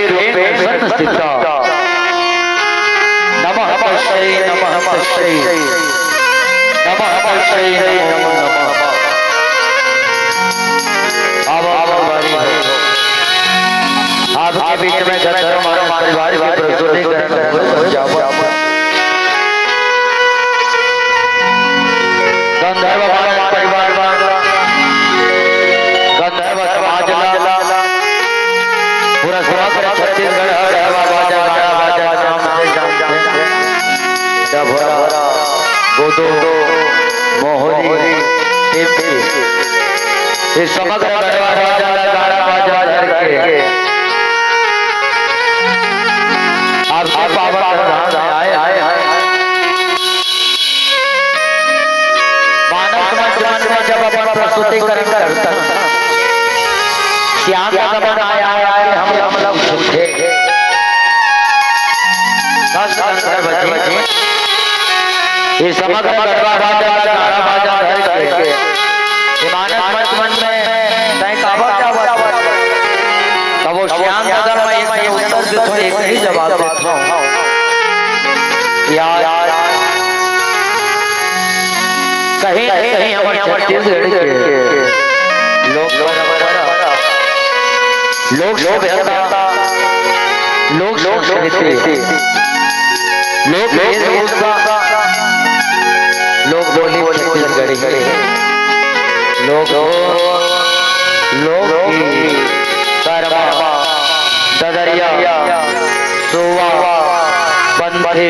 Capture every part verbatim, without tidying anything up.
रूपेण संस्थिता। नमः तस्यै, नमः तस्यै, नमः तस्यै, नमो नमः। अब, अब हमारी हो। आपके बीच में गंधर्व मानस परिवार की प्रस्तुतिकरण हो जाओ। गंधर्व मानस परिवार, गंधर्व समाज ला, पूरा समग्र छत्तीसगढ़ हर हवा बाजा, गाड़ा बाजा, नाम से जानते हैं। डभरा, गोदो, मोहरी, टिप्पी, ये समग्र गढ़वा राजा ला गाड़ा बाजा धर के आपके पावन दरबार में आए, आए, आए। मानस मंच, मंच में जब अपन प्रस्तुतिकरण करता, श्याम का गमन आया, आया, आया, हम, हम लोग उठे। दस गंधर्व जी, ये समग्र गढ़वा राजा ला गाड़ा बाजा धर के, ये मानस मंच, मंच में तय काबर जावत? तब वो श्याम दादा, मैं एक ही उत्तर देथों, एक ही जवाब देथों। यार, कहीं न कहीं हमर छत्तीसगढ़ के लोक परंपरा, लोक सभ्यता, लोक संस्कृति, लोक वेशभूषा, लोक बोली छत्तीसगढ़ी, लोक, लोक गीत, करमा, ददरिया, सुआ, पंथी,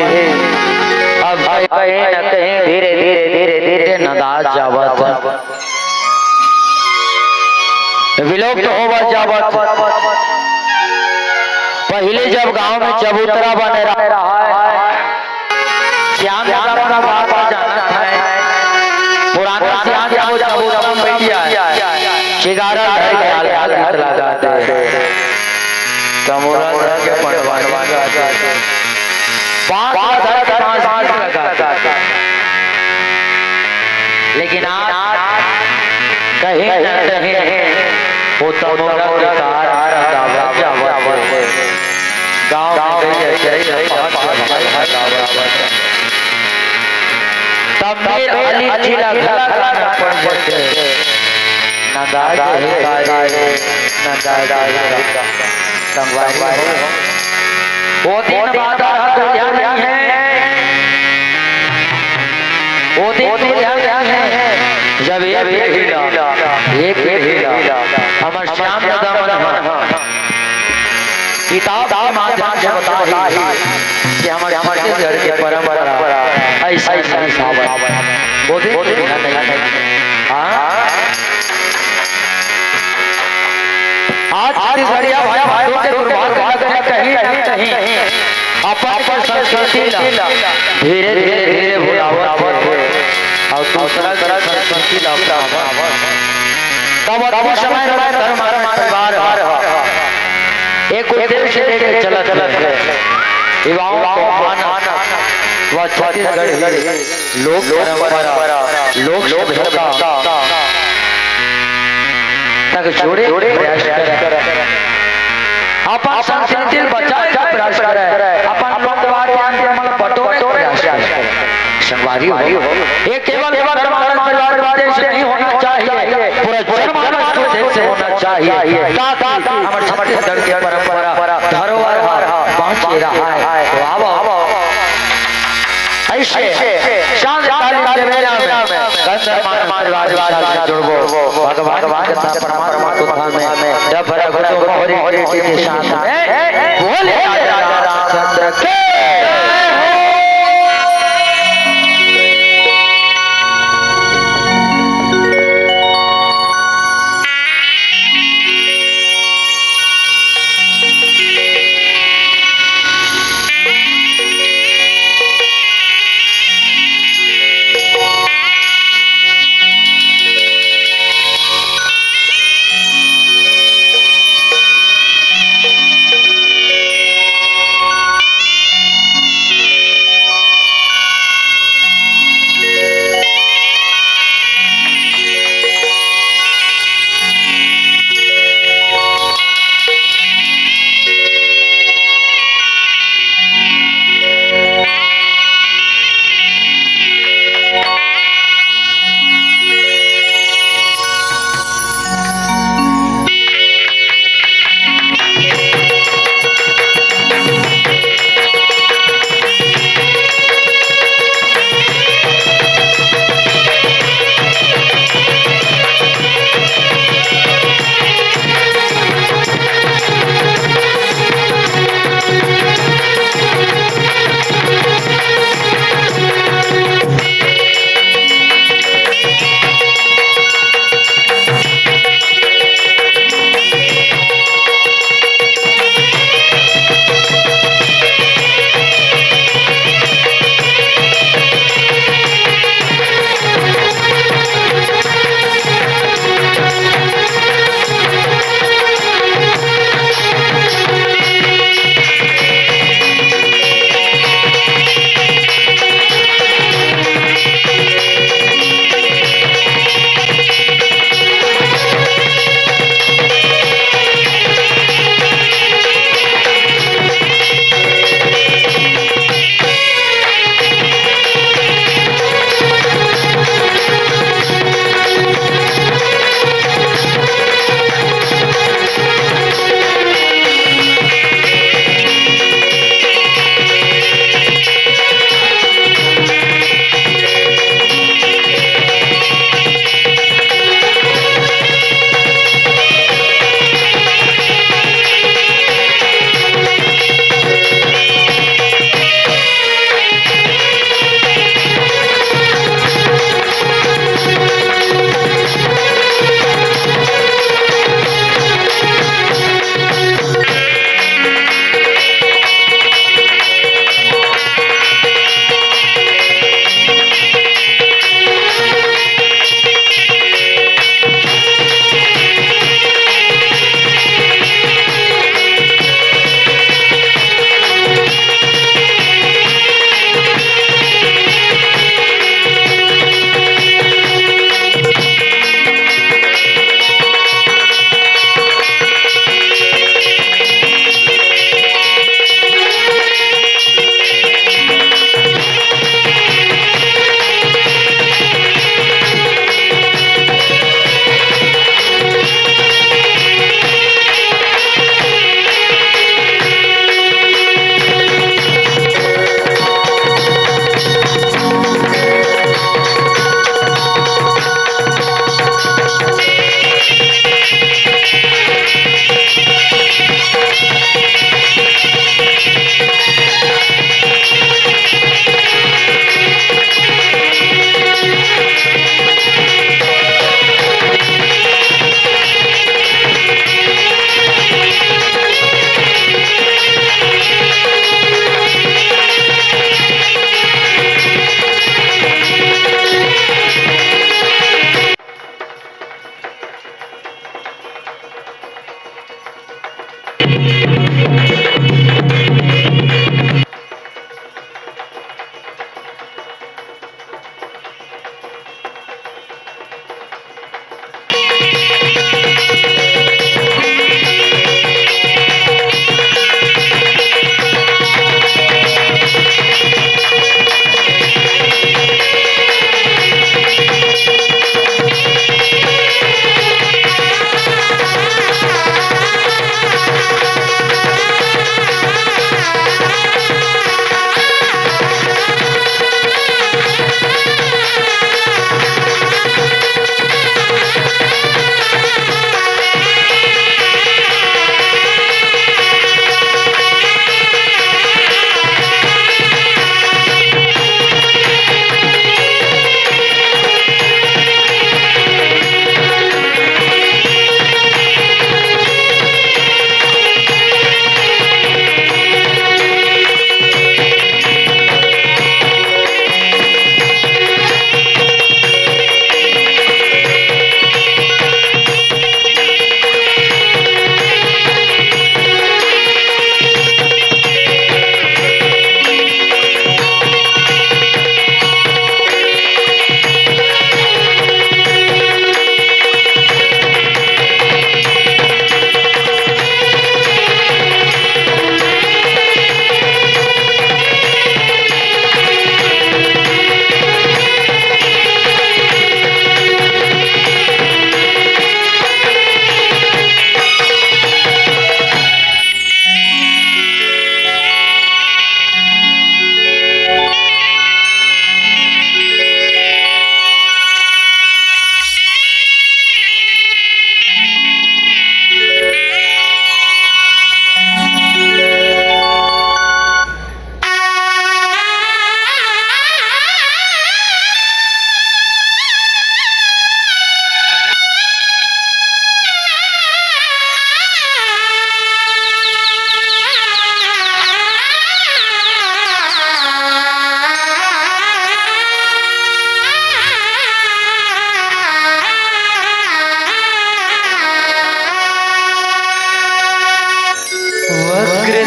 अब कहीं न कहीं धीरे, धीरे, धीरे, धीरे नंदात जावत हे। विलुप्त होवत जावत। पहिले जब गांव में चबूतरा बने रहा है, श्याम दादा अपना बात ला जानत हे। पुराना श्याम जब वो चबूतरा में बैठ जाए, चिगारा धर के आल, आल गीत लगा दे। तमोरा धर के पंडवानी लगा दे। बांस धर के बांस गीत लगा दे। लेकिन आज कहीं न कहीं वो तमोरा के तार गावत जावत हे। गांव में गई है, गई है, पाँच सौ भाई गावत जावत हे। तब मेर अली जी ला घला गाना पड़ जाथे। नंदा जही कारे, नंदा जही का। संगवारी हो। वो दिन बादर ह दुरिहा नहीं है। वो दिन दुरिहा नहीं है। जब ये पीढ़ी ला, ये पीढ़ी ला, हमर श्याम दादा मन ह किताब के माध्यम से बताही कि हमर छत्तीसगढ़ के परंपरा ऐसा, ऐसा नहीं। वो दिन दुरिहा नहीं है। हाँ? आज छत्तीसगढ़िया भाई बंधु के दुर्भाग्य लगे हे कहीं न कहीं अपन के संस्कृति ला धीरे, धीरे, धीरे भुलावत हे अउ दूसरा के संस्कृति ला अपनावत हे। तब अद्भुत समय नंदन धर्म परिवार ह एक उद्देश्य लेके चलत हे, युवाओं को मानस व छत्तीसगढ़ी लोक परंपरा, लोक सभ्यता तक जोड़े के प्रयास करे, अपन संस्कृति ल बचाए के प्रयास करे, अपन लोक वाद्य यंत्र मन ल बटोरे के प्रयास करे। संगवारी हो, ये केवल धर्म परिवार के उद्देश्य नहीं होना चाहिए, पूरा जनमानस के उद्देश्य होना चाहिए, ताकि हमर छत्तीसगढ़ के परंपरा धरोहर ह बांचे रहे। वाह, वाह। ऐसे शांत कालीन के बेरा में गंधर्व मानस परिवार के साथ जुड़बो। भगवान की कथा परमात्मा कथा में डभरा गुदो मोहरी टिप्पी के साथ में बोले राजा रामचंद्र की जय हो।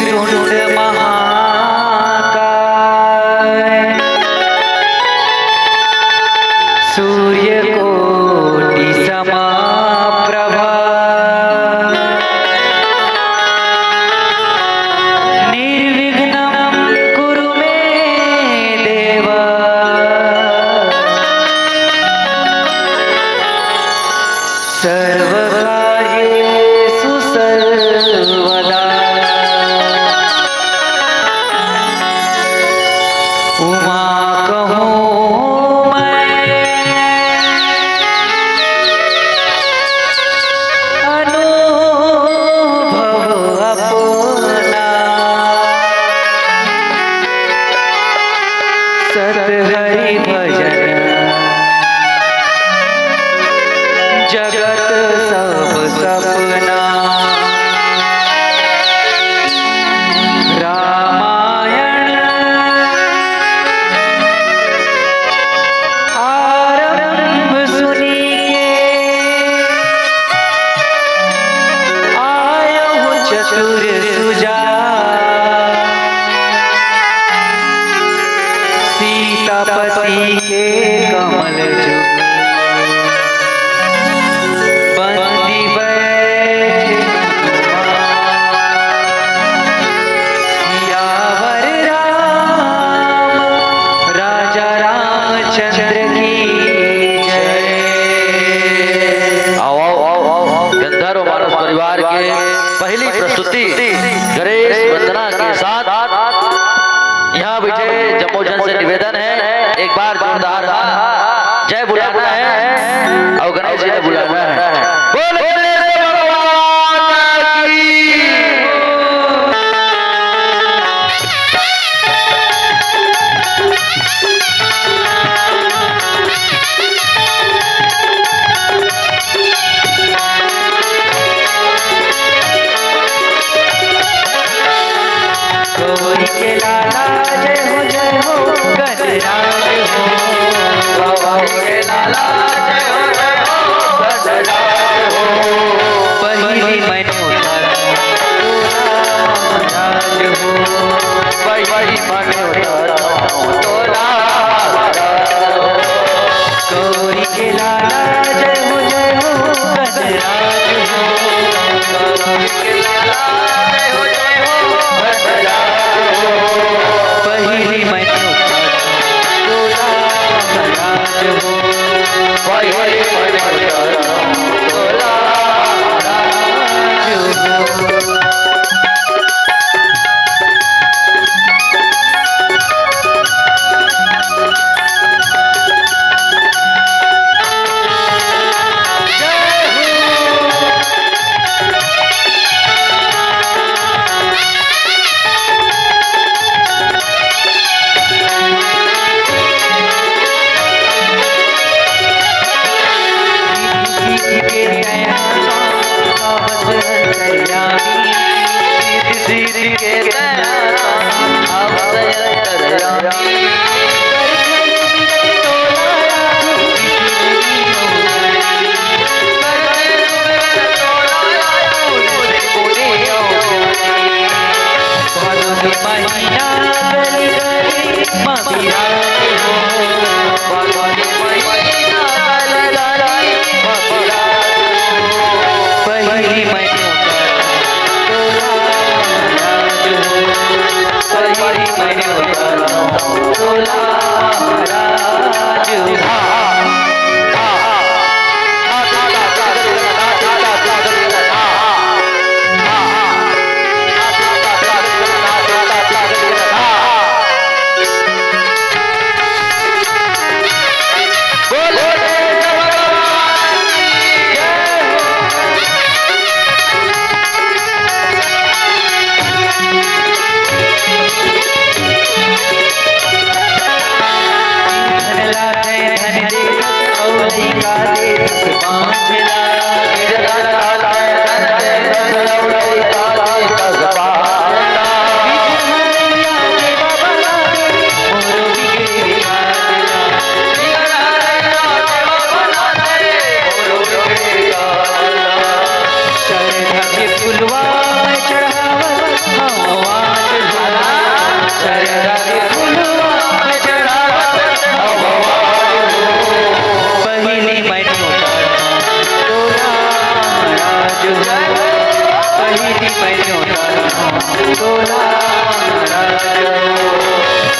वक्रतुंड महाकाय, सूर्यकोटि समाप्रभा, निर्विघ्नं कुरु मे देव। सर्वकार्येषु सर्वदा। उमा कहूँ मैं अनुभव अपना। सत हरि भजन जगत सब सपना। रामायण आरंभ सुनि के आयहु चतुर सुजा। सीतापति के कमल जुग बंदी बैठ हनुमान। सियावर राम राजा रामचंद्र की जय। आओ, आओ, आओ, आओ, आओ। गंधर्व मानस परिवार के पहली प्रस्तुति गणेश वंदना के साथ। यहाँ बैठे जम्मो झन से निवेदन है, एक बार जोरदार जय बुलाना है और गणेश जी ने बुलाना है। बोल गणेश भगवान की। गौरी के लाला जय हो, जय हो, गणराज हो। गौरी के लाला जय हो, जय हो, गणराज हो। पहिली मनोता राज हो। पहिली मनोता तोला राज हो। गौरी के लाला जय हो, जय हो, गणराज हो। गौरी के लाला जय हो, जय हो, गणराज हो। पहिली मनोता तोला राज हो। पहिली मनोता तोला राज हो। तोला महाराज हो,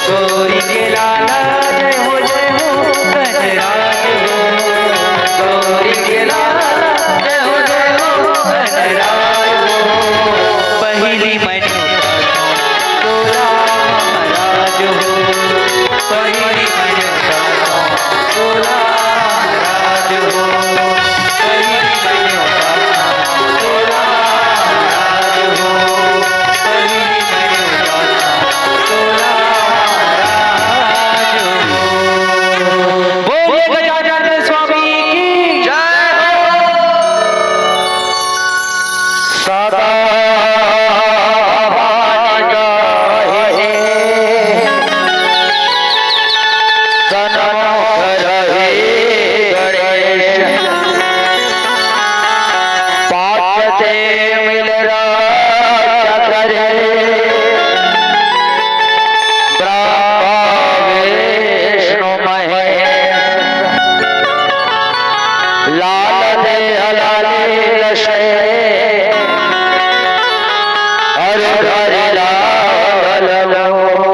गौरी के लाला जय हो, जय हो गणराज हो। गौरी के लाला जय हो, जय हो गणराज हो। पहिली मन्यौता तोला महाराज हो, पहिली मन्यौता तोला महाराज हो। बोलिए गजानन स्वामी की जय हो। सदा भवानी गाहे सन्मुख रहे गणेश। पार्वती मिल रक्षा करे ब्रह्मा विष्णु महेश। लाल देह लाल से हर हर लाल मोर।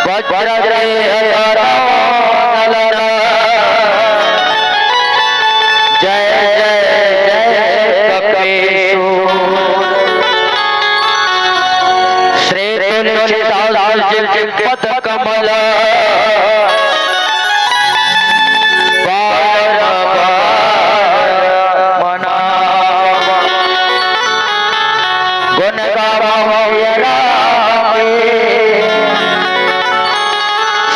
वज्र देह करो नलन। जय जय जय कपीसु। श्री तुलसीदास जी के पद कमल बार बार मनावा। गुण गावा हो ये राम के,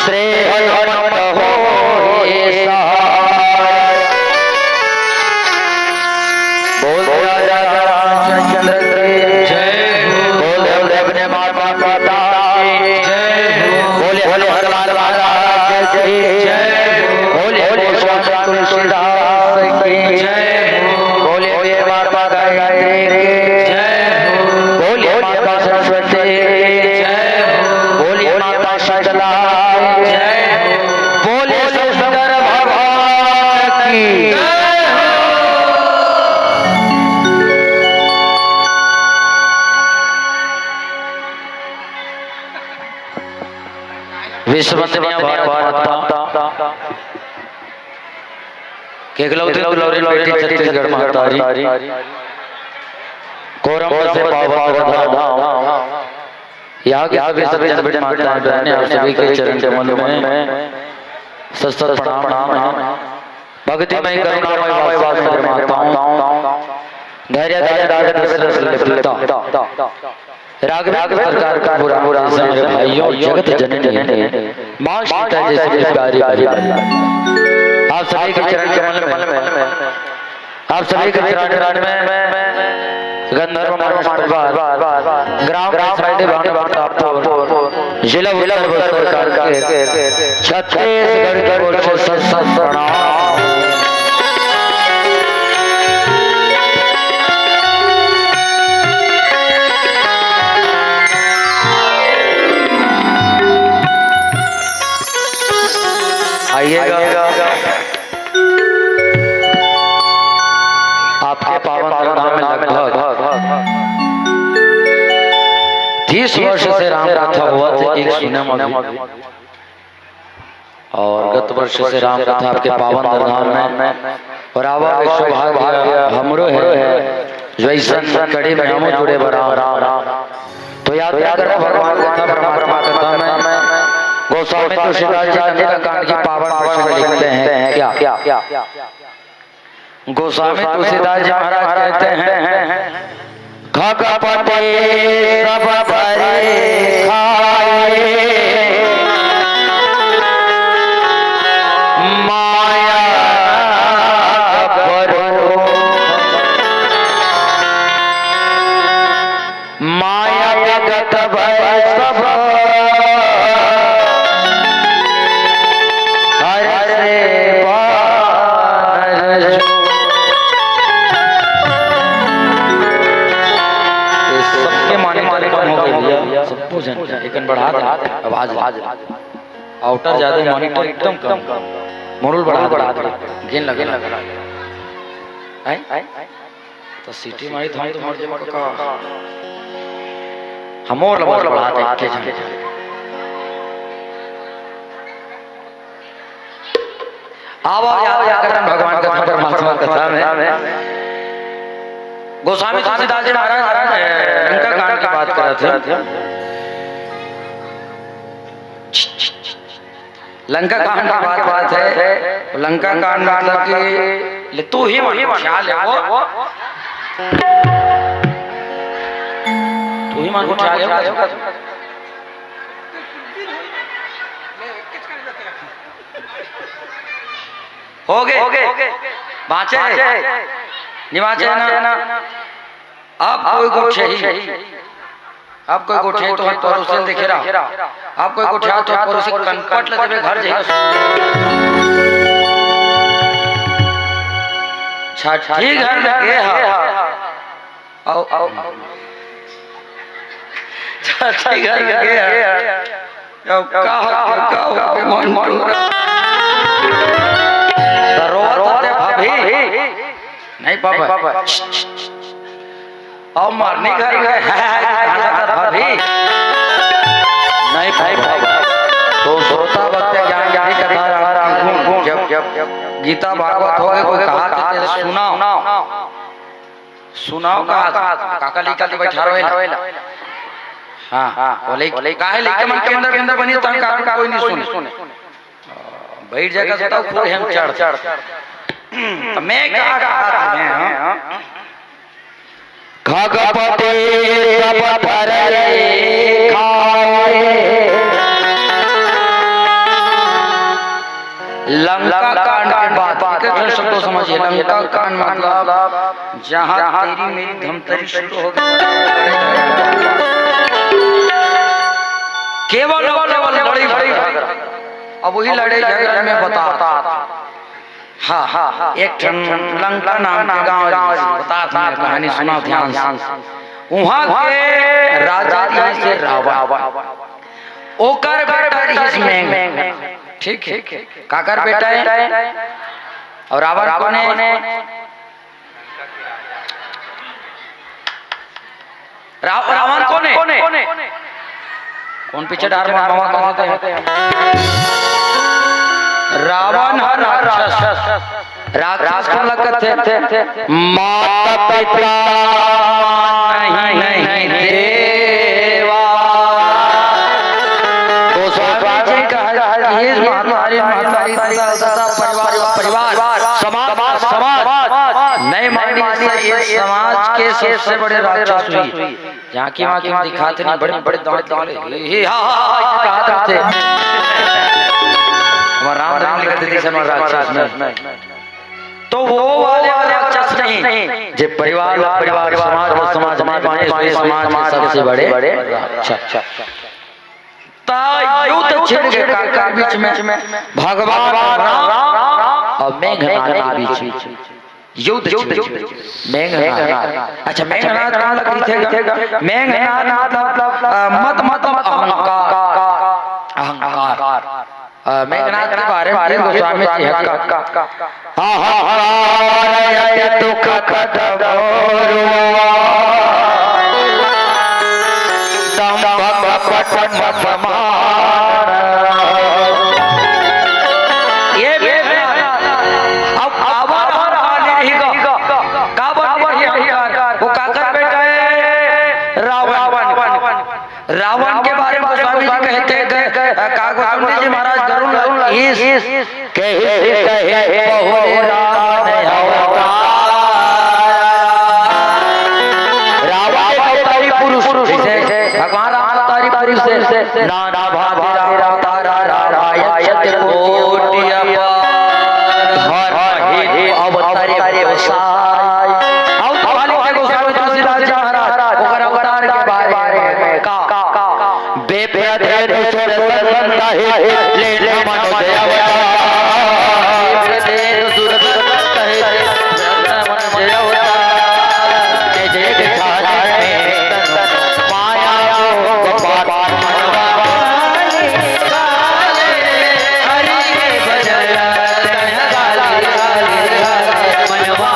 श्री हनुमत हो ये सहाय। बोल राजा रामचंद्र की जय हो। बोल देव देव ने माता माता की जय हो। बोले बोले हनुमान महाराज की जय हो। बोले बोले स्वामी तुलसीदास की जय हो। बोले बोले माता गायत्री की जय हो। बोले माता सरस्वती की जय हो। बोले माता शीतला की जय हो। बोले शंकर भगवान की जय हो। विश्ववंदनीय भारत माता, के एकलौती दुलौरी बेटी छत्तीसगढ़ महतारी, कोरम से पावन धाम, यहाँ के सभी सज्जन बड़ी माताएं बहनें, आप सभी के चरण कमल में सत सत प्रणाम है। भक्तिमय करुणामय वात्सल्य माताओं, धैर्य धारण करके रस लिप्ता, राघवेंद्र सरकार का पूरा जैसे मेरे भाइयों, जगत जननी माँ सीता जैसी प्यारी बहन। आप सभी के चरण कमल में, आप सभी के चरण कमल में गंधर्व मानस परिवार, ग्राम वैशाली, भांड प्रतापपुर, जिला उत्तर बस्तर सरकार के छत्तीसगढ़ की ओर से सत सत प्रणाम। आइएगा। आपके पावन धाम में लगभग तीस वर्ष से राम कथा होवत हे, एक सुने में अभी। और गत वर्ष से राम कथा आपके पावन धाम में, और आवा के सौभाग्य हमरो हे, जो अइसन कड़ी में हमो जुड़े बर आए। तो याद करना भगवान कथा, ब्रह्मा कथा में गोस्वामी तुलसीदास जी नंदकांड की पावन प्रसंग लिखते हैं क्या? गोस्वामी तुलसीदास जी महाराज कहते हैं, "खगपति सब भरे खाए, माया करो।" माया जगत भय सब हर से बानर जो। ये सबके माने कार्यक्रम हो गए भैया, सबको जन एकन बढ़ा दे आवाज। आउटर ज्यादा, मॉनिटर एकदम कम, मोरल बढ़ा दे, गेन लगे ना। हैं? त सीटी मारी धान तो मर जाबो का? हमोर ला बस बढ़ा दे के जान। आवा यात्रा करन भगवान कथा, परमात्मा कथा में। गोस्वामी तुलसीदास जी महाराज, महाराज, लंका कांड की बात करत हे। लंका कांड की बात, बात हे। लंका कांड मतलब कि ले तू ही मन गोठिया ले वो। तू ही मन गोठिया ले वो। होगे। बाँचे हे। नइ बाँचे हे ना। अब कोई गोठियाही। अब कोई गोठियाही तो परोसी ल देखे रहा। अब कोई गोठियाही तो परोसी कनपट ल देबे घर जाही। छठी घर में गे हा। अउ, अउ, अउ। छठी घर में गे हा। अउ का हो, का हो, मन, मन। त रोवत होते भाभी। नहीं पापा। अउ मरनी घर में है, भाभी। नहीं पापा। तो श्रोता भक्त ज्ञान की कथा राम की गुण। जब, जब गीता भागवत होगे, कोई कहा तो सुनाओ। सुनाओ का, काका लइका के बैठा रहे ला। हाँ, बोले, काहे लइका मन के अंदर, के अंदर बनी, तन का कोई नहीं सुने। बैठ जाएगा तो खूब हम चढ़, चढ़। तो मैं कहा, कहा तुम्हें, हाँ? खगपति तप धरई खाए। लंका कांड के बाद एक, एक शब्द समझिए, लंका कांड मतलब जहाँ तेरी मेरी धमतरी शुरू हो गई। केवल और केवल लड़ाई झगड़ा। अब वही लड़ाई झगड़ा में बता। हाँ, हाँ, एक ठन लंका नाम के गांव हे, बता तुम्हें कहानी सुनाओ ध्यान से। उहाँ के राजा जी से रावण, ओकर बेटा रिहिस मेघ। ठीक है, काकर बेटा है? और रावण कौन है? रा-, रावण कौन है? कौन पीछे डार मामा कहते हैं? रावण ह राक्षस। राक्षस कोन लगत थे? माता पिता नहीं देवा। गोस्वामी जी कहा, ये महतारी, महतारी, दादा, दादा, परिवार, परिवार, समाज, समाज नहीं मानी, ये समाज के सबसे बड़े राक्षस हुई। यहाँ की, वहाँ की दिखाते नहीं, बड़े, बड़े दांत निकले। हे, हे, हा, हा, हा, ये कहा करते। हमारा राम धर्म लिखते थे, समाज राक्षस में। तो वो वाले, वाले राक्षस नहीं, जे परिवार, परिवार, समाज, समाज, समाज, समाज, समाज के सबसे बड़े राक्षस। ता युद्ध छिड़ के काकर बीच में, भगवान राम और मेघनाथ के बीच में। युद्ध छिड़, मेघनाथ। अच्छा, मेघनाथ का मतलब कइसे गा? मेघनाथ मतलब, अ, मत, मतलब अहंकार। अहंकार। अ, मेघनाथ के बारे में गोस्वामी जी ह का, अहंकार अति दुख कत मोरुआ, दंभ कपट मत मान। ये मेघनाथ, अब काबर अहंकार नहीं रही गा? काबर नहीं रही अहंकार? वो काकर बेटा है? रावण। रावण के बारे में गोस्वामी जी कहते हैं, का गोस्वामी जी महाराज गरुड़ इस कहे, कहे बहु राम अवतार। रावण एक अवतारी पुरुष, जैसे भगवान राम अवतारी पुरुष है, नाना भांति राम अवतारा, रामायण शत कोटि अपार। धर्म हेतु अवतरे गोसाई। अउ भगवान के गोस्वामी तुलसीदास जी महाराज ओकर अवतार के बारे में का? बेपरधेनु सुर संत हित, लेन मनुज अवतार। बेपरधेनु सुर संत हित, लेन मनुज अवतार। जय जय जय जय माया मोह पाप मनवा। हरि के भजन तन गाली गाली मनवा।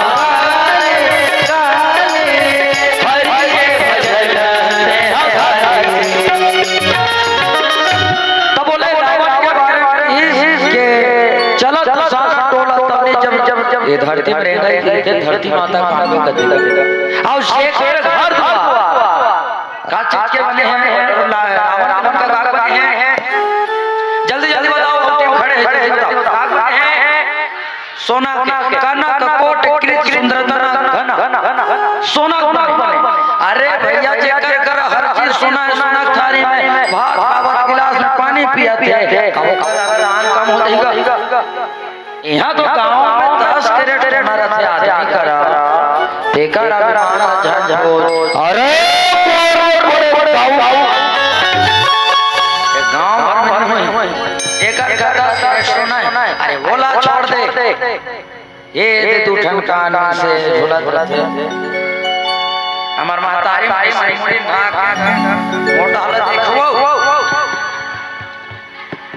धरती माता का भी कथे। अउ जेकर घर दुआर का चीज के बने हे? रावण के लंका का बने हे? जल्दी जल्दी बताओ, तुम खड़े हैं, जल्दी बताओ, का बने हे? सोना के, कनक कोटि कृत सुंदर रतन घन, सोना के बने। अरे भैया, जेकर घर हर चीज सोना हे, सोना के थारी में भात खावत, गिलास में पानी पियत हे, अब ओकर आन कम हो जाएगा। इहाँ तो गाँव में दस कैरेट सोना रथे आदमी करा, तेकर अभिमान झन बोल। अरे, बड़े, बड़े, बड़े, गाँव भर में नहीं। एकर का दस कैरेट सोना हे। अरे, वोला छोड़ दे। ये दे दू ठन कान से झूलत रथे। हमर महतारी मन से मुड़ी ढाक के मोटा हालत देखो।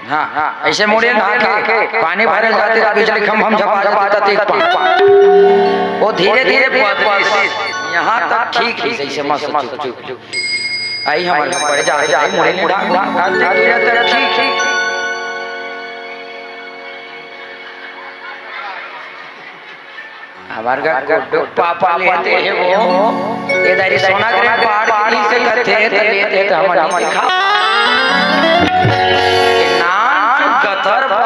हाँ, हाँ, ऐसे मुड़े ना के पानी भरे जाते तो बिजली खंभा में झपा जाते, तते एक पानी। वो धीरे धीरे बदलिस, यहाँ तक ठीक है, जैसे मस्त चुप चुप। आई हमारे पड़ जाते, आई मुड़े नहीं ढाक, ढाक, ढाक, ढाक, ठीक, ठीक। हमार का गुड्डू पापा लेते हे वो। ये दारी सोना के रेट बाढ़ के नीचे कथे त लेते त हमन नहीं दिखा। नान गतर बा,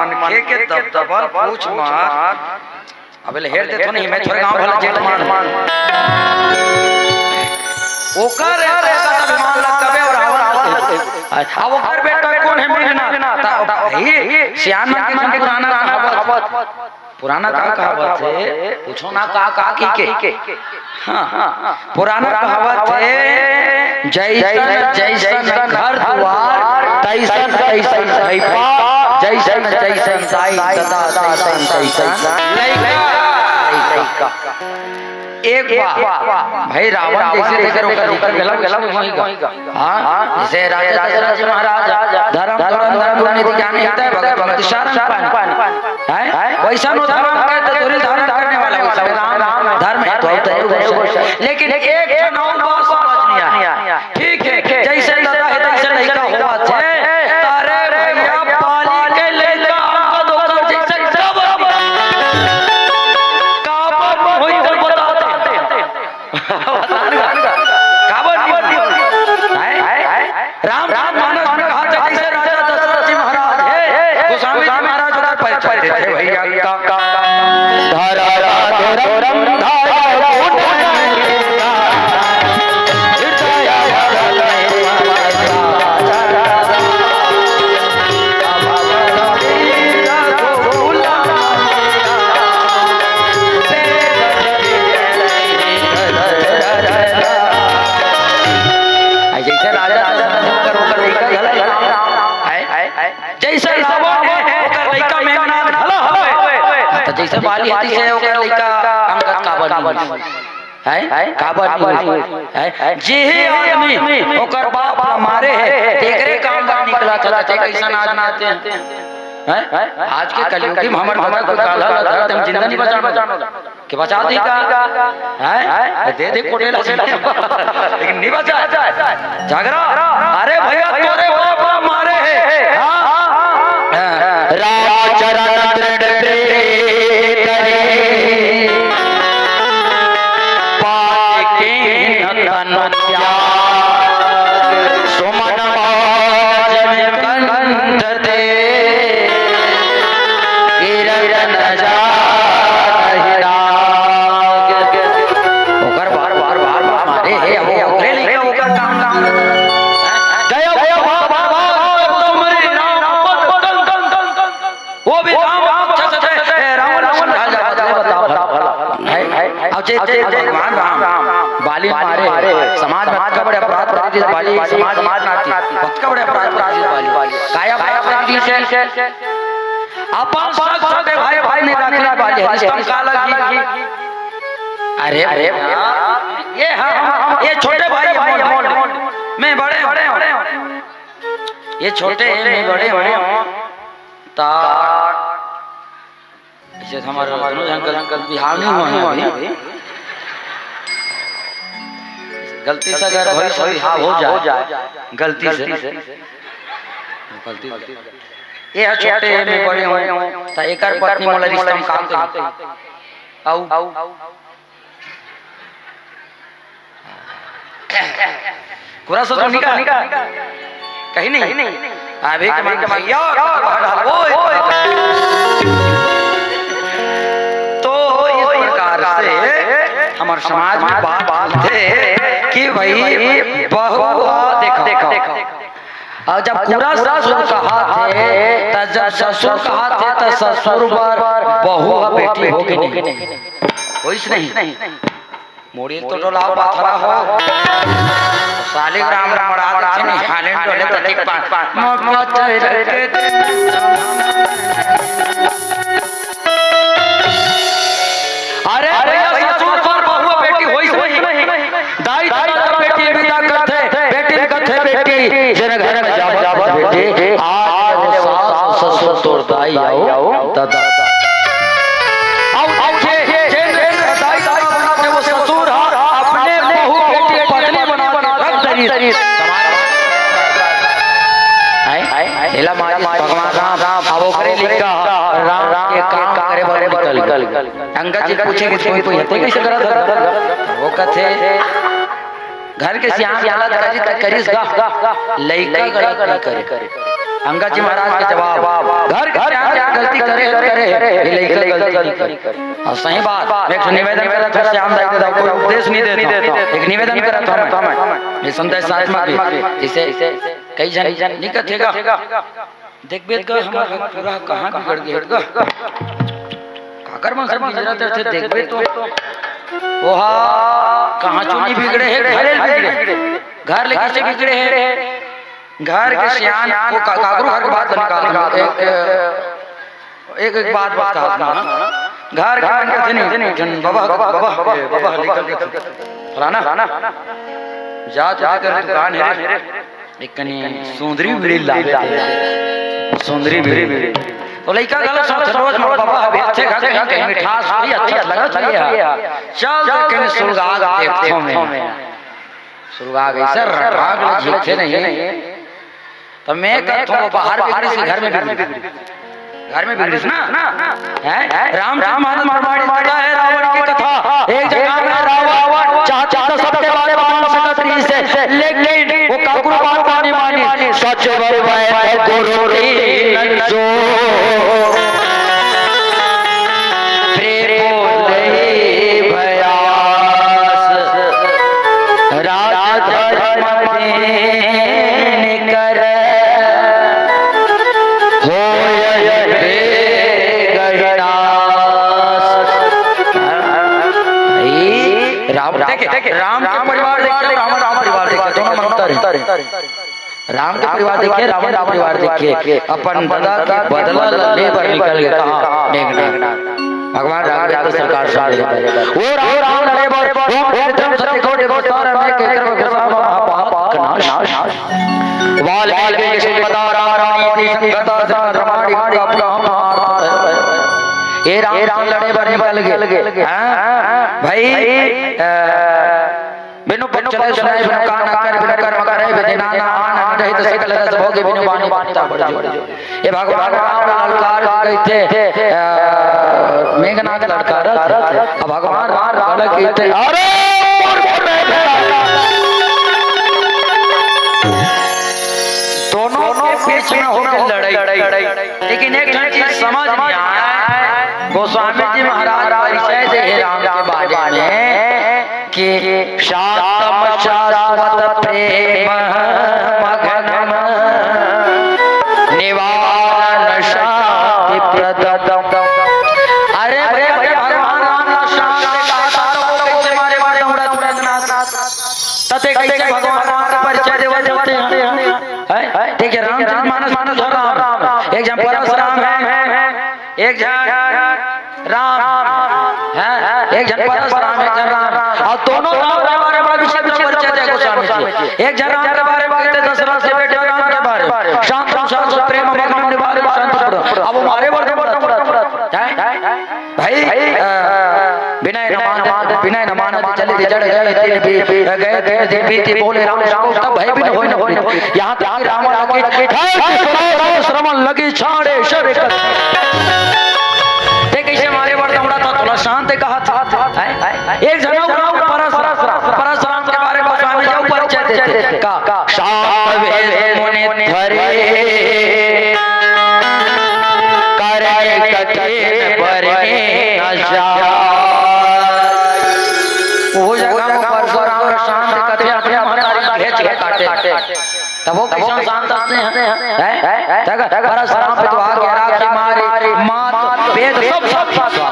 मनखे के दबदबा पूछ मार। अबे ले हेर देथो नहीं, मैं थोड़े गाँव भला जेठ मान। ओकर, ओकर अभिमान ला कबे और आवा। अब ओकर बेटा कोन हे? मेघनाथ। त भाई, सियान मन के पुराना कहावत। पुराना का कहावत हे? पूछो ना का, का की के? हाँ, हाँ। पुराना कहावत हे, जैसन जैसन घर दुआर, तैसन तैसन भैपा, जैसन जैसन दाई ददा, तैसन तैसन लइका। एक बात, भाई रावण जैसे देखे ओकर लइका गलत गलत होई गा। हाँ, जैसे राजा दशरथ जी महाराज धर्म, धर्म, धर्म, धर्म नीति ज्ञान नहीं होता है, भगत भगत सारंग पानी। हैं? वैसा नो धर्म का तो दूरी धारण करने वाला वैसा राम धर्म है तो होता है, वैसा। लेकिन एक ठन और बात समझ नहीं आया। ठीक है, जैसे दादा है तैसे लइका होवत हे। तारे भैया पाली के लइका हमका दोकर जैसे कब काबर होई तो बताते हैं। काबर नहीं होई? हैं? राम राम मानस में कहा था, जैसे राजा दशरथ जी महाराज हे, गोस्वामी जी महाराज ओकर परिचय देथे भैया का। धारा राधो रम धारा गुण जैसे राजा दशरथ जी ओकर, ओकर लइका घला हे। जैसे रावण हे, ओकर लइका मेघनाथ घला हवय। त जैसे बाली हे, तैसे ओकर लइका अंगद काबर नहीं होइस? हैं? काबर नहीं होइस? हैं? जेही आदमी ओकर बाप ला मारे हे, तेकरे काम बर निकलत हे, ते कइसन आदमी आथे? हैं? आज के कलयुगी में हमर बदल कोई काला ला धरत, हम जिंदा नहीं बचाना। के बचा दी का? हैं? दे दे कोटेला जी। लेकिन नहीं बचा। झगड़ा। अरे भैया, तोरे बाप ला मारे हे। हाँ? राम चरण दृढ़ प्रीत रे, पाके न तन त्याग। सुमन मौज में कंठ दे, गिरत न जाहि राग। ओकर बार, बार, बार, बार मारे हे, वो ओकरे लइका ओकर काम, काम। गया वो बाबा, बाबा, तुम्हारे नाम पद कंकन। वो भी राम राम चलत हे, ए, रावण समझा जा, बताओ, बताओ, बताओ। है, है, अब जे, जे भगवान राम बाली मारे, समाज में अतका बड़े अपराध कर दिस बाली, समाज में अतका बड़े अपराध कर दिस बाली। काय अपराध कर दिस हे? अपन सग छोटे भाई, भाई नहीं राखे बाली, रिश्ता में का लगी? अरे, अरे, ये हम, हम, ये छोटे भाई, हम, मैं बड़े हूँ। ये छोटे हैं, मैं बड़े हूँ। ता जैसे हमारे दोनों जन कल, कल बिहाव नहीं हुआ है अभी। गलती से अगर भविष्य में बिहाव हो जाए, गलती से, गलती से। ये है छोटे हैं, मैं बड़े हूँ, तो एकर पत्नी मोला रिश्ता में काम करी। अउ, अउ, अउ। खुरा ससुर निका? कहीं नहीं। अभी के मन भैया, ओए। तो इस प्रकार से हमर समाज में बात चलथे कि भाई, बहुआ देखो, देखो। अउ जब खुरा ससुर कहाथे, त जब ससुर कहाथे, त ससुर बर बहुआ बेटी होगे नहीं। होइस नहीं? मुड़ी तो डोलाव पाथरा हो। सालिग्राम राम राम देथे नहीं, हालेंड डोले तो ठीक पा। मौका चाहे रखे। अरे भैया, ससुर बर बहुआ बेटी होइस नहीं। दाई ददा जब बेटी विदा करथे, बेटी ल कथे, "बेटी, जेन घर में जावत बेटी, आज वो सास ससुर तोर दाई अउ ददा।" अउ, अउ जे, जे, जे दाई ददा बनाथे, वो ससुर ह अपने बहू बेटी पत्नी बना के रख दही। आय, आय, एला मारिस भगवान राम, अब ओकरे लिखा राम के काम करे बर निकल गे। अंगद जी पूछे कि कोई, कोई हत्या कैसे करत हस? वो कथे, घर के सियान गलत करी त करिस गा, लइका गलत नहीं करे। अंगद जी महाराज के जवाब, घर के सियान गलती करे, करे, ये लइका गलती नहीं करे। अउ सही बात, मैं एक ठो निवेदन करत हूँ, श्याम दाई दे दो, कोई उपदेश नहीं देता, एक निवेदन करत हूँ मैं, ये संदेश आत्मा की, इसे कई झन नहीं कथे गा। देखबे त हमर पूरा कहाँ बिगड़ गे गा। काकर मन से बिगड़त रथे, देखबे तो ओहा कहाँ चो नहीं बिगड़े हे, घरे बिगड़े। घर ले कैसे बिगड़े हे? घर के सियान को का-, काकरो घर के बात निकाल दो। एक, एक, एक बात बता दूँ ना। घर के मन के नहीं, जन बाबा, बाबा, बाबा, ए, बाबा, लेकर के फलाना, जा तो तेरे दुकान है रे। एक कनी सुंदरी बीड़ी ला दे। सुंदरी बीड़ी। तो लइका गलत सोच, रोज मोर बाबा अभी अच्छे घर के, कहीं मिठास होही, अच्छा लगत होही। चल तो कहीं सुलगा के देखथों मैं। सुलगा के, सर, रटाक ले झींकथे नहीं। तो मैं कहथों, बाहर बिगड़िस, घर में बिगड़िस। घर में बिगड़िस ना? हैं? रामचरित मानस प्रमाणित कथा है, रावण की कथा। एक जगह में रावण चाहत त सबके बारे में मान सकत रहिस हे, लेकिन वो काकरो बात नहीं मानिस। सच बरवै गुरु दीन जो, प्रेम बोलहि भयास। राज धर्म दीन कर होय बेग विनाश। भाई, राम, देखे, देखे, राम के परिवार देखे, रावण के परिवार देखे, दोनों में अंतर है। राम के परिवार देखे, रावण के परिवार देखे, अपन ददा के बदला ले बर निकल गे कहाँ? मेघनाथ। भगवान राघवेंद्र सरकार से लड़े बर। वो राम, राम लड़े बर, वो मेघ धनुष देखो, देखो, सारा मेघ के तरफ घुसा, महा पाप का नाश। वाल्मीकि के संपदा, राम राम संगता, राम राम का अपना हम हाथ। ये राम, राम लड़े बर निकल गे। हाँ? भाई, अ, बिनु पग चले सुनाए, बिनु कान आकर, बिनु कर्म करे, बिनु नाना आन, आन रहित सकल रस भोगे, बिनु बानी बक्ता बड़ जोर। ये भगवान राम ललकार कहिथे, अ, मेघनाथ ललकार, अब भगवान राम ललकार कहिथे, "अरे, मोर, मोर, मोर।" दोनों के बीच में होके लड़ाई। लेकिन एक ठन चीज समझ नहीं आए, गोस्वामी जी महाराज परिचय दे हे राम के बारे में कि शांतम शाश्वत प्रेम मगनम निवारण शांति प्रदम। अरे भैया, भैया, भगवान राम ना शांत कहा था, तो वो कैसे मारे, मारे उड़ा, उड़ा, उड़ा, उड़ा। तते कैसे भगवान राम का परिचय देवत होते हैं? हैं? देखिए, रामचरित मानस, मानस और राम, एक झन परस राम है, एक झन राम, हैं? एक झन परस राम, एक झन राम, और दोनों राम के बारे में बड़ा विशेष परिचय दे गोस्वामी जी। एक झन राम के बारे में कहते दशरथ से बेटे राम के बारे में, शांत, शांत प्रेम मगन निवारण शांति प्रदम। अब हमारे वर्तमान हैं? भाई, अ, विनय न मानत, विनय न मानत चलित जड़ गए दिन बी-, गए दिन दिन बीति बोले राम राम तब भय बिन होई न प्रीत। यहाँ तक कि रावण लगे, "हे कि सुनो राम श्रवण लगी छाड़े शर कत।" ते कैसे मारे बर दौड़ा था, थोड़ा शांत कहा का, का? शांत वेस मुनि धरे, करनी कठिन बरनी न जाय। वो जगह में परशुराम शांत कथे, अपने महतारी भेज के काटे। तब वो कैसन शांत आते हैं? हैं? हैं? तक परशुराम पे तो आके राखी मारी, मात, वेद सब, सब, सब, सब।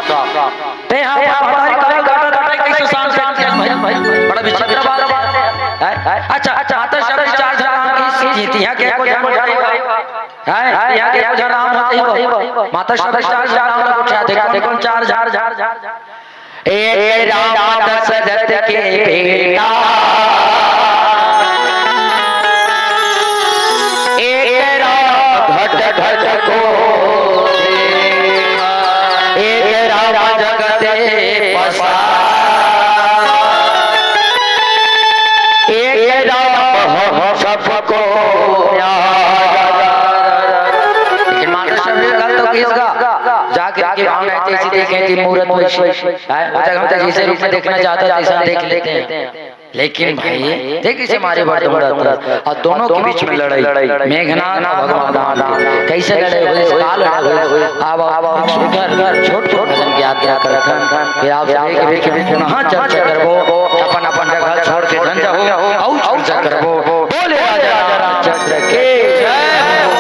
ते यहाँ पर महतारी कथा काटा, काटा कैसे शांत, शांत है भाई? बड़ा विचित्र बात है। हैं? अच्छा, अच्छा, माता शबरी चार झन राम की सीती, यहाँ के को झन, हैं? यहाँ के को झन राम होते ही वो। माता शबरी चार झन राम लोग उठा थे, कौन, कौन चार झन? एक राम दशरथ के बेटा, एक राम घट घट को, एक राम जगत पसार, एक राम हम सबको प्यारा। लेकिन माता शबरी का तो किसका? जाके के भावना ऐसी देखे थी मूरत वैसी। हैं? वो जगह हम तो जैसे रूप में देखना चाहते हैं, तैसा देख लेते हैं। लेकिन भाई, देख इसे मारे बड़ दौड़ाते हैं। और दोनों के बीच में लड़ाई, मेघनाथ और भगवान राम की। कैसे लड़े हुए, का लड़े हुए? अब, अब, अब सुंदर छोट छोट भजन की यात्रा करथन। फिर आप सभी के बीच में पुनः चर्चा करबो। अपन अपन जगह छोड़ के झन जाहू, अउ चर्चा करबो। बोले राजा रामचंद्र के जय हो।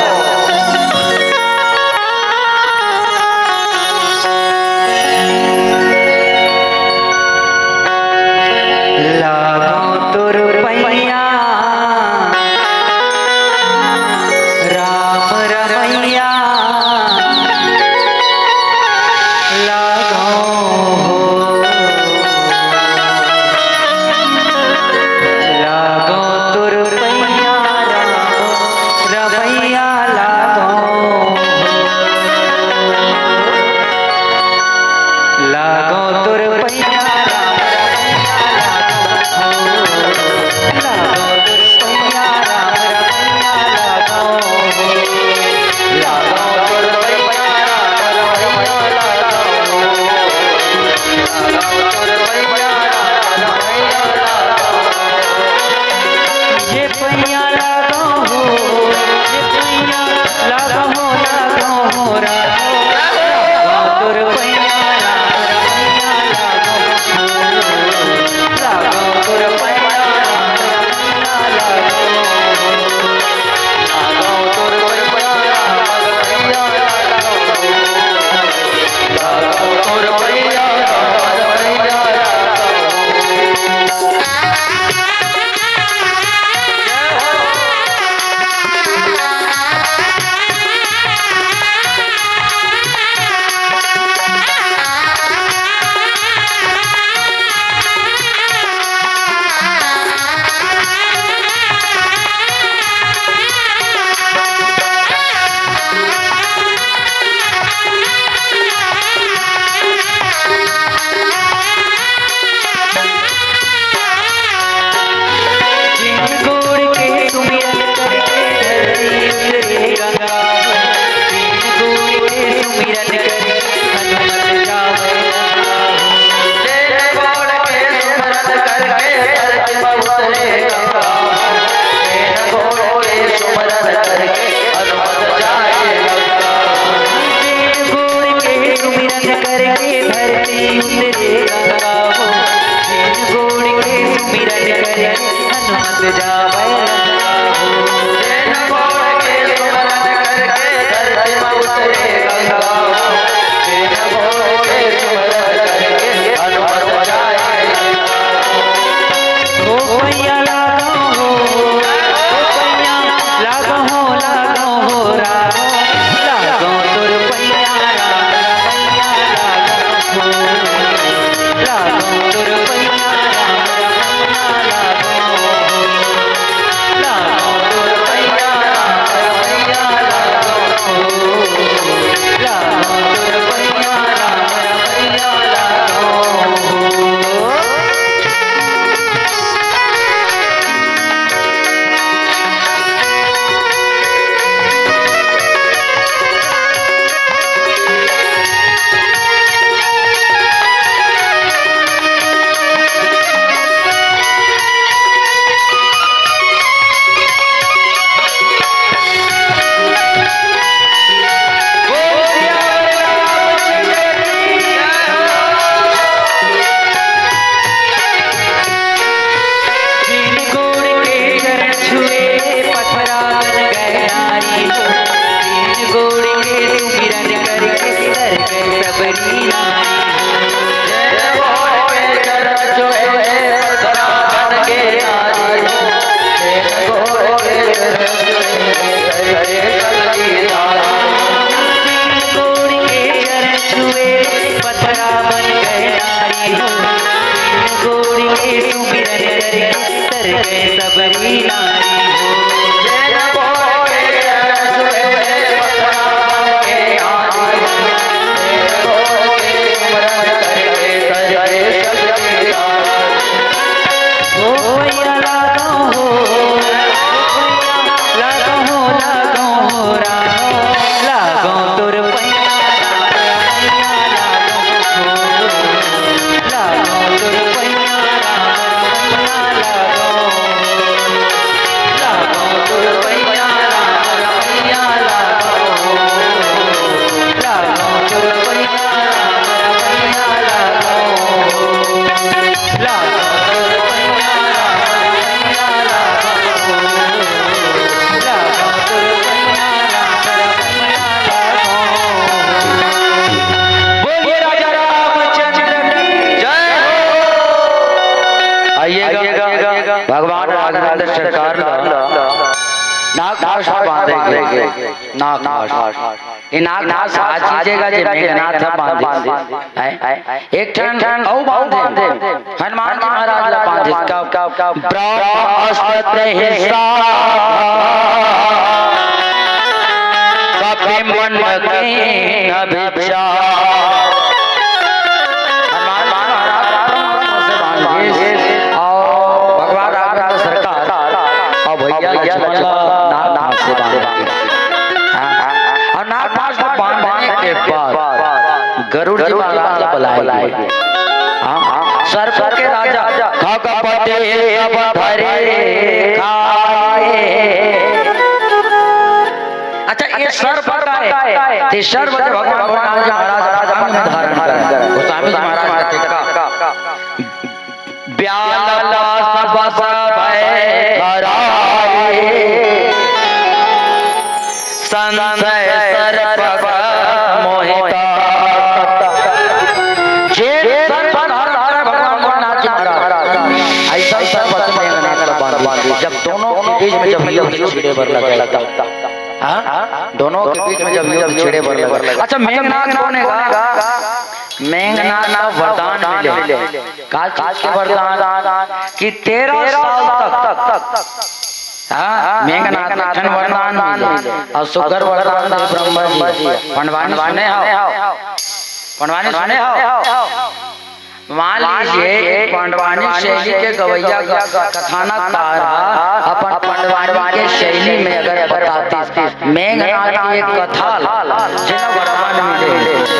लागो तोर पैया राम रमैया, लागो हो, लागो तोर पैया राम रमैया, लागो हो। लागो तोर पैया राम रमैया, लागो हो। लागो तोर पैया राम रमैया, लागो हो। लागो तोर पैया राम रमैया, लागो हो। लागो तोर पैया राम रमैया, लागो हो। ये पैया लागो हो, ये पैया लागो हो, लागो हो, लागो। लागो तोर पैया राम रमैया, लागो हो। लागो तोर पैया राम रमैया, लागो हो। लागो तोर पैया राम रमैया, लागो हो। लागो तोर पैया राम रमैया, लागो हो। जिन गोड़ के सुमिरन करके धरती उतरे गंगा हो, जिन गोड़ के सुमिरन करके हनुमत जावे लंका हो। जिन गोड़ के सुमिरन करके धरती में उतरे गंगा हो, जिन गोड़ के सुमिरन करके हनुमत जाए लंका हो। जिन गोड़ के सुमिरन करके धरती उतरे गंगा हो, जिन गोड़ के सुमिरन करे हनुमत जावे लंका हो। जिन गोड़ के सुमिरन करके धरती में उतरे गंगा हो, जिन गोड़ के सुमिरन करके हनुमत जाए लंका हो। ओ भैया लागो हो, ओ भैया लागो हो, लागो हो, लागो। लागो तोर पैया राम रमैया, लागो हो। लागो तोर पैया राम रमैया, लागो हो। सबरी नारी हो। जय बोले सुबह पथरा के आरी, जय बोले उमरन करके करके सबरी नारी। ओ या लागो हो, लागो हो, लागो हो राम, लागो तोर पैया राम, पैया लागो हो, लागो तोर पैया राम, पैया लागो हो। बोलिए राजा रामचंद्र की जय हो। आइएगा, भगवान राघवेंद्र सरकार ला नागपाश बांधेंगे। नागपाश, ये नागपाश आज चीजेगा जे मेघनाथ ह बांधे। हैं? एक ठन अउ बांधे, हनुमान जी महाराज ला बांधे। का, का, का, ब्रह्मास्त्र हिंसा कपि मंडकीन विचार। हनुमान महाराज ब्रह्मास्त्र से बांधे और भगवान राघवेंद्र सरकार और भैया लक्ष्मण ला नागपाश से बांधे। हाँ, हाँ, हाँ। और नागपाश को बांधने के बाद गरुड़ जी महाराज ला बुलाए गए। हाँ, हाँ। सर्प के राजा खगपति सब धरि खाए। अच्छा, ये सर्प का है, ते सर्प जो भगवान भोलेनाथ जी महाराज अपन अंग में धारण करें, गोस्वामी जी महाराज का टीका। व्याल पाश बस भय खराए, संशय सर्प मोहिता। जे सर्प धारण करे भगवान भोलेनाथ जी महाराज, ऐसा सर्प से मेघनाथ ला बांध दी। जब दोनों के बीच में जब युद्ध छिड़े बर लगे, तब, हाँ? दोनों के बीच में जब युद्ध छिड़े बर लगे। अच्छा, मेघनाथ कौन है? मेघनाथ ला वरदान मिले। का चीज के वरदान? कि तेरह साल तक, हाँ, मेघनाथ ला एक ठन वरदान मिले। और सुग्घर वरदान दे ब्रह्मा जी। पंडवानी सुने हो? पंडवानी सुने हो? मान लीजिए, एक पंडवानी शैली के गवैया ग-, कथानककार ह अपन पंडवानी के शैली में अगर बतातिस, मेघनाथ के कथा ला, जेला वरदान मिले,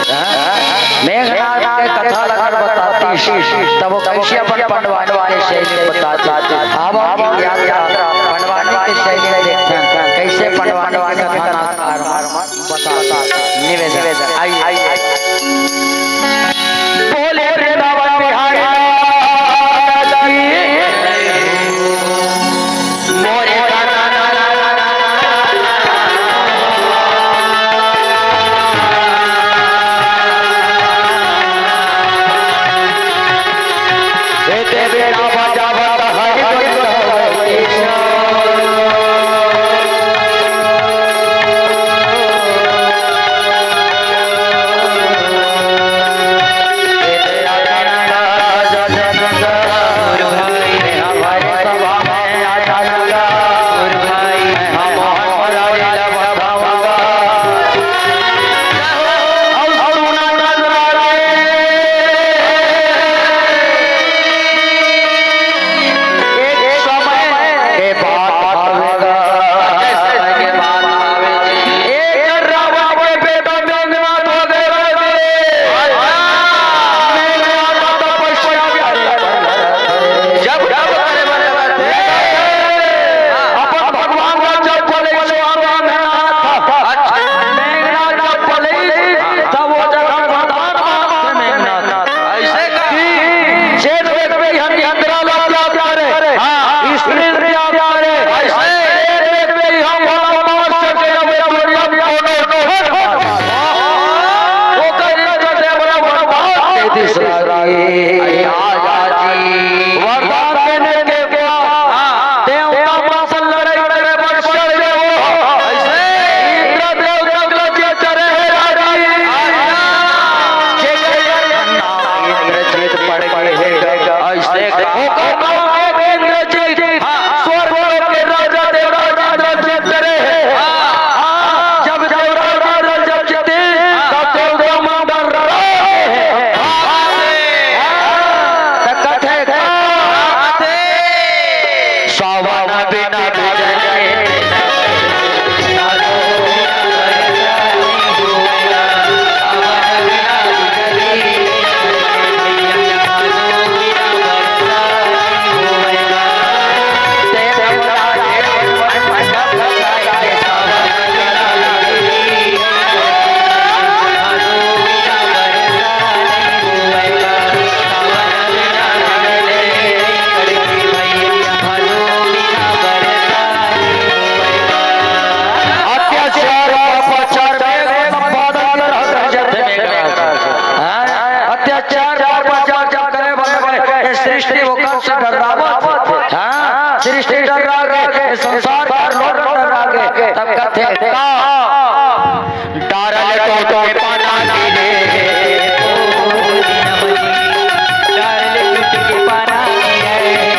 हैं? मेघनाथ के कथा ला अगर बतातिस, तब वो कैसे अपन पंडवानी के शैली में बतातिस? अब हम यात्रा पंडवानी के शैली में देखते हैं, कैसे पंडवानी के कथानककार ह। बताता निवेदन। आइए। बोले वृंदावन बिहारी लाल की। मोरे ए देवी रामा जावत हरि गोविंद। अत्याचार, अत्याचार में एकदम बादल रहत रह जाथे मेघनाथ। हाँ? अत्याचार, अत्याचार जब करे बने, ये सृष्टि ओकर से डर्रावत हे। हाँ? सृष्टि डर्रा गे, ये संसार के लोग डर्रा गे। तब कथे का? डारल टूट के पाना गिरे। डारल टूट के पाना गिरे।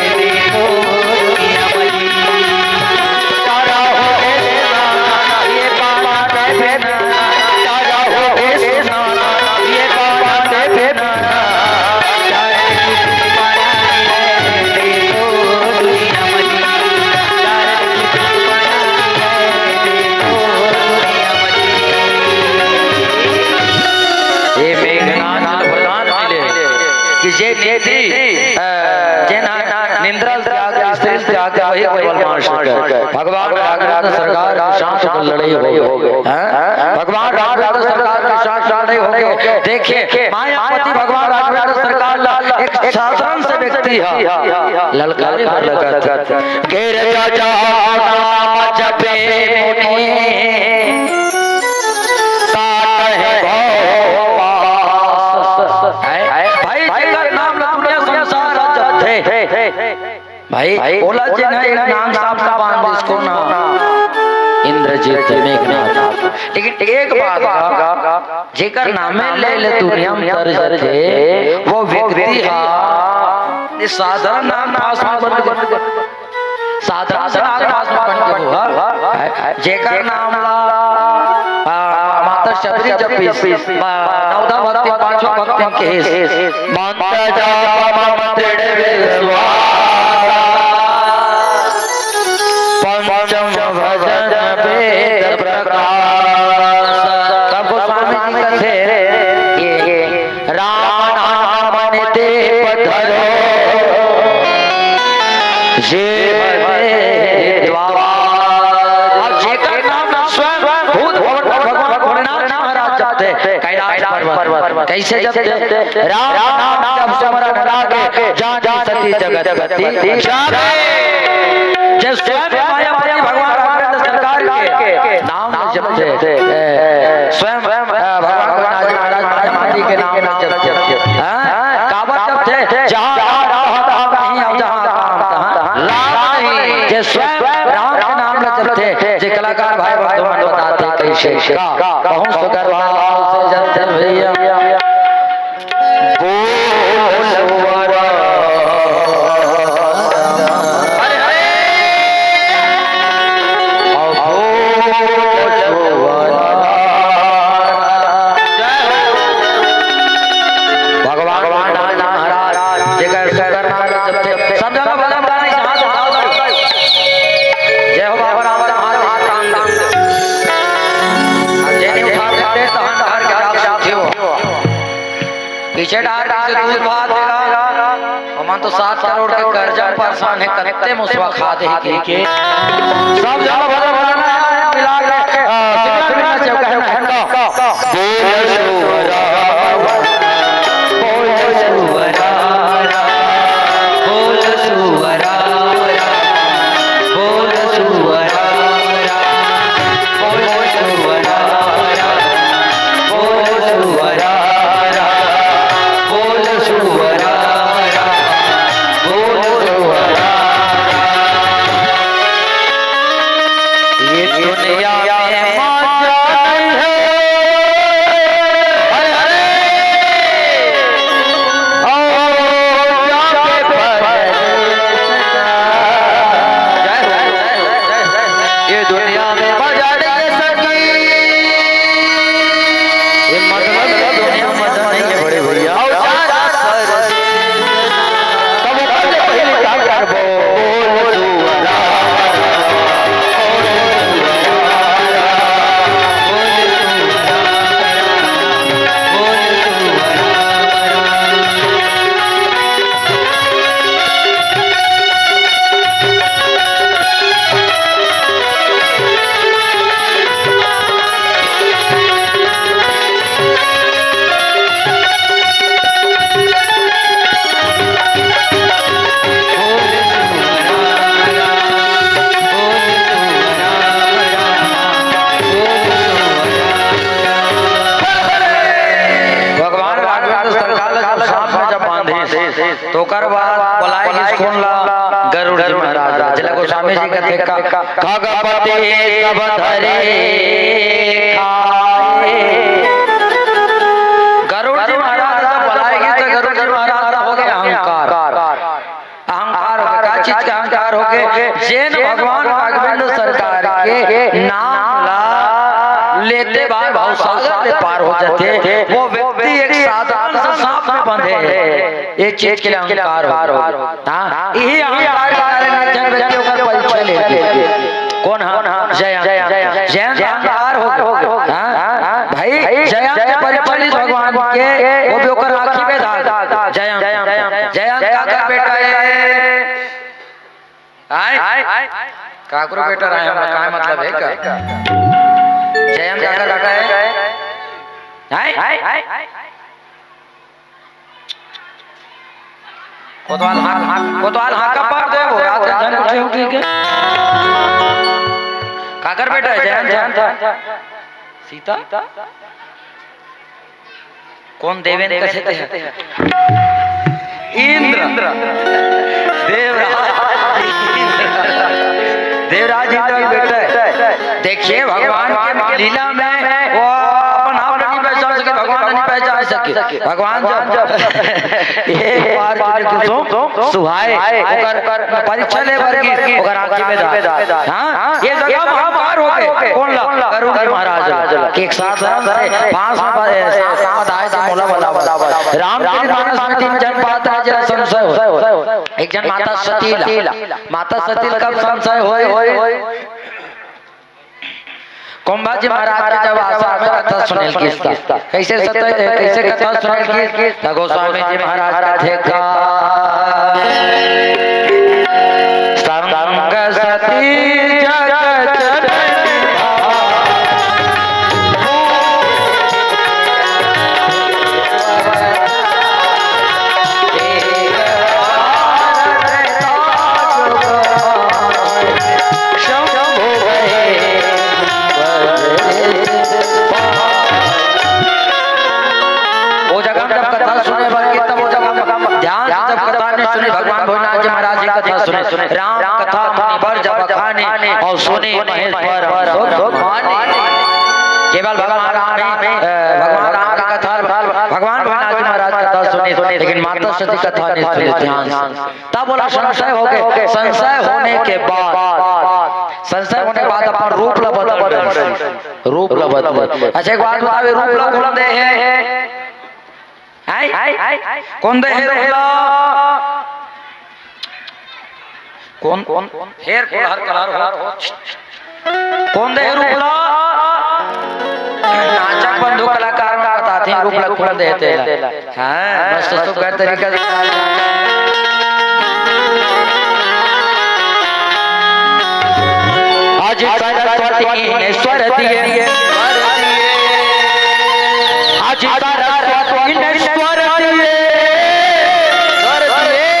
तारा हो के सुना, ये पाना दे देना। तारा हो के सुना, ये पाना दे देना। ये मेघनाथ प्रधान मिले कि जे नीति, अ, जेन निंद्रा ल त्याग, स्त्री ल त्याग, वही केवल मार सकय। भगवान राघवेंद्र सरकार के साथ लड़ाई हो गे। हाँ? भगवान राघवेंद्र सरकार के साथ लड़ाई हो गे। देखे, मायापति भगवान राघवेंद्र सरकार ला एक साधारण से व्यक्ति ह ललकारे बर लगत हे। गिर जा नाम जपे मुनि, काटहि भव पास। भाई, जेकर नाम ला दुनिया संसार जपथे, भाई, ओला जेन ह एक नाम साफ साफ बांध दिस, कोन ह? इंद्रजीत मेघनाथ। लेकिन एक बात का, जेकर नामे ले ले दुनिया में तर जथे, वो व्यक्ति हा ये साधारण नाम पास में बन गे। साधारण से नाम पास में बन गे वो, हा? जेकर नाम ला, आ, माता शबरी जपिस, नवधा भक्ति, पांचवा भक्ति के मंत्र जाप मम दृढ़ विश्वास। पंचम भजन वेद प्रकाश। तब गोस्वामी जी कथे, ये राम नाम नित दीप धरो, जे भजे द्वार। अब जेकर नाम स्वयं भूत भवन भगवान भोलेनाथ महाराज जपथे कैलाश पर्वत। कैसे जपथे? राम नाम जप सिमरन लागे, जानी सती जगत पति जागे। जे स्वयं मायापति भगवान राघवेंद्र सरकार के नाम जपथे, स्वयं, अ, भगवान गोविंद जी महाराज मायापति के नाम जपथे। हाँ? काबर जपथे? जहाँ राम तहाँ कहीं, अउ जहाँ राम तहाँ लाम नहीं। जे स्वयं राम के नाम ल जपथे, जे कलाकार भाई बंधु मन बताथे कैसे का, बहुत सुंदर भाव से जपथे भैया। बोल वरा। हरे हरे। बोल वरा। जय हो। भगवान महाराज, जेकर सुंदर नाम जपथे, सब जगह भजन गाने से हाथ उठाओ। जय हो बाबा राम, राम, हाथ, हाथ, हाथ। अब जे नहीं उठा सकते, तो हाथ बाहर के आप उठे हो। पीछे डार के दूध भात देगा। हमन तो सात करोड़ के कर्जा परेशान हे, कत्ते मुसवा खा दे के, के। सब जगह भजन, भजन आया, मिला के, आ, सिमरन में जब कहना है तो। बोल सुवरा, बोल सुवरा, बोल सुवरा, बोल सुवरा। बोल सुवरा, बोल सुवरा, बोल सुवरा, बोल सुवरा। ये दुनिया में मजा नहीं है। तो ओकर बाद बलाय गिस कोन ला? गरुड़ जी महाराज ला। जेला गोस्वामी जी कथे का, खगपति सब धरे खाए। गरुड़ जी महाराज ला बलाय गिस त गरुड़ जी महाराज ला हो गे अहंकार। अहंकार हो गे, का चीज के अहंकार हो गे? जेन भगवान राघवेंद्र सरकार के नाम ला लेते बार भवसागर ले पार हो जाथे, वो व्यक्ति एक साधारण से सांप में बंधे हे। ये चीज के लिए अहंकार हो गे। हाँ, यही अहंकार के कारण एक झन व्यक्ति ओकर परीक्षा ले गे। कोन हा? जयंत। जयंत अहंकार हो गे। हाँ? भाई, जयंत परीक्षा लिस भगवान के, वो भी ओकर आँखी में धार। जयंत, जयंत काकर बेटा हे? आय? काकरो बेटा रहे, हमला काय मतलब हे का? जयंत काकर बेटा हे? आय? कोतवाल हाँ, हाँ, कोतवाल हाँ का पार दे वो, रात में झन उठे, उठे के। काकर बेटा हे जयंत? सीता? कोन देवेंद्र कथे ते? इंद्र। देवराज इंद्र। देवराज इंद्र के बेटा हे। देखिए, भगवान के लीला में वो अपन आप नहीं पहचान सके, भगवान नहीं पहचान सके। भगवान जब एक बार चुने कुसुम सुहाए, ओकर परीक्षा ले बर गिस, ओकर आँखी में धार। हाँ, ये जगह में अहंकार हो गे। कोन ला? गरुड़ जी महाराज ला। कि एक साधारण से बांस में ब-, सांप, सांप आय से मोला बलावत। रामचरित मानस में तीन झन पात्र हे, जेला संशय होय। एक झन माता सती ला। माता सती ला कब संशय होय? कोंभा जी महाराज के जब आश्रम में कथा सुनेल गिस ता। कइसे सत-, कइसे कथा सुनेल गिस ता? गोस्वामी जी महाराज कथे का, संग सती जग जननी शंभु भये। वो जगह में जब कथा सुने बर गे, तब वो जगह में ध्यान से जब कथा नहीं सुने, भगवान भोलेनाथ जी महाराज जी कथा सुने, राम कथा मुनि बर जब बखाने, अउ सुने महेश परम सुख माने। केवल भगवान राम ही, अ, भगवान राम की कथा, भगवान भोलेनाथ जी महाराज कथा सुने, लेकिन माता सती कथा नहीं सुने ध्यान से। तब ओला संशय हो गे। संशय होने के बाद, संशय होने के बाद अपन रूप ला बदल दे। रूप ला बदल दे। अच्छा, एक बात बताओ, ये रूप ला कोन दे हे? हैं? कोन दे हे रूप ला? कोन? फेर कोन हर कलर हो? कोन दे रूप ला? नाचक बंधु कलाकार मन बताथे रूप ला कोन दे तेला। हाँ, मस्त सुघर तरीका से। आज सरस्वती ने स्वर दिए, आज सरस्वती ने स्वर दिए, स्वर दिए।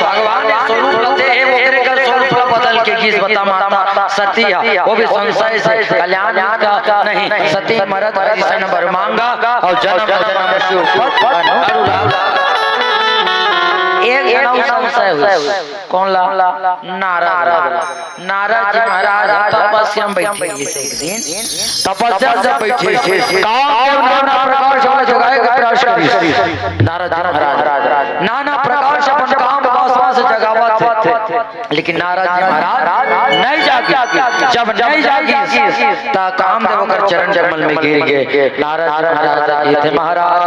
भगवान एक स्वरूप रथे, ओकरे कर स्वरूप ला बदल के गिस बता माता सती ह, वो भी संशय से, कल्याण का नहीं। सती मरत हरि सन बर मांगा, अउ जनम जनम सुख पद अनुरागा। एक जनम संशय हुई। कोन ला? नारद। नारद जी महाराज तपस्या में बैठे थे एक दिन। तपस्या में जब बैठे थे, काम के नाना प्रकार से जगाए के प्रयास करिस। नारद जी महाराज नाना प्रकार से अपन काम वासना से जगावत थे, लेकिन नारद जी महाराज नहीं जागे। जब नहीं जागे, त कामदेव ओकर चरण कमल में गिर गे। नारद जी महाराज जी थे, महाराज,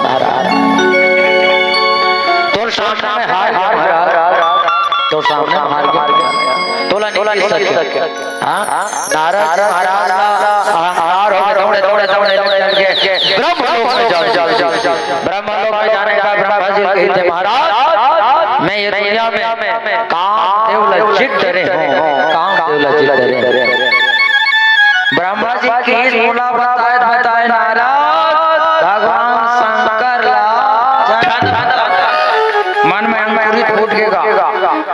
महाराज, तोर सामने में हार गया महाराज, तोर सामने में हार गया, तोला नहीं जीत सके। हाँ? नारद जी महाराज ला अहंकार हो गया, दौड़े, दौड़े, दौड़े, दौड़े, दौड़े के ब्रह्म लोक में जाओ, जाओ, जाओ, जाओ। ब्रह्म लोक में जाने के बाद ब्रह्मा जी कहे थे, महाराज, मैं ये दुनिया में कामदेव ल जित डरे हो, कामदेव ल जित डरे हो। ब्रह्मा जी के मोला बताए, बताए नारद, भगवान शंकर ला मन में अंकुरित फूट गे गा।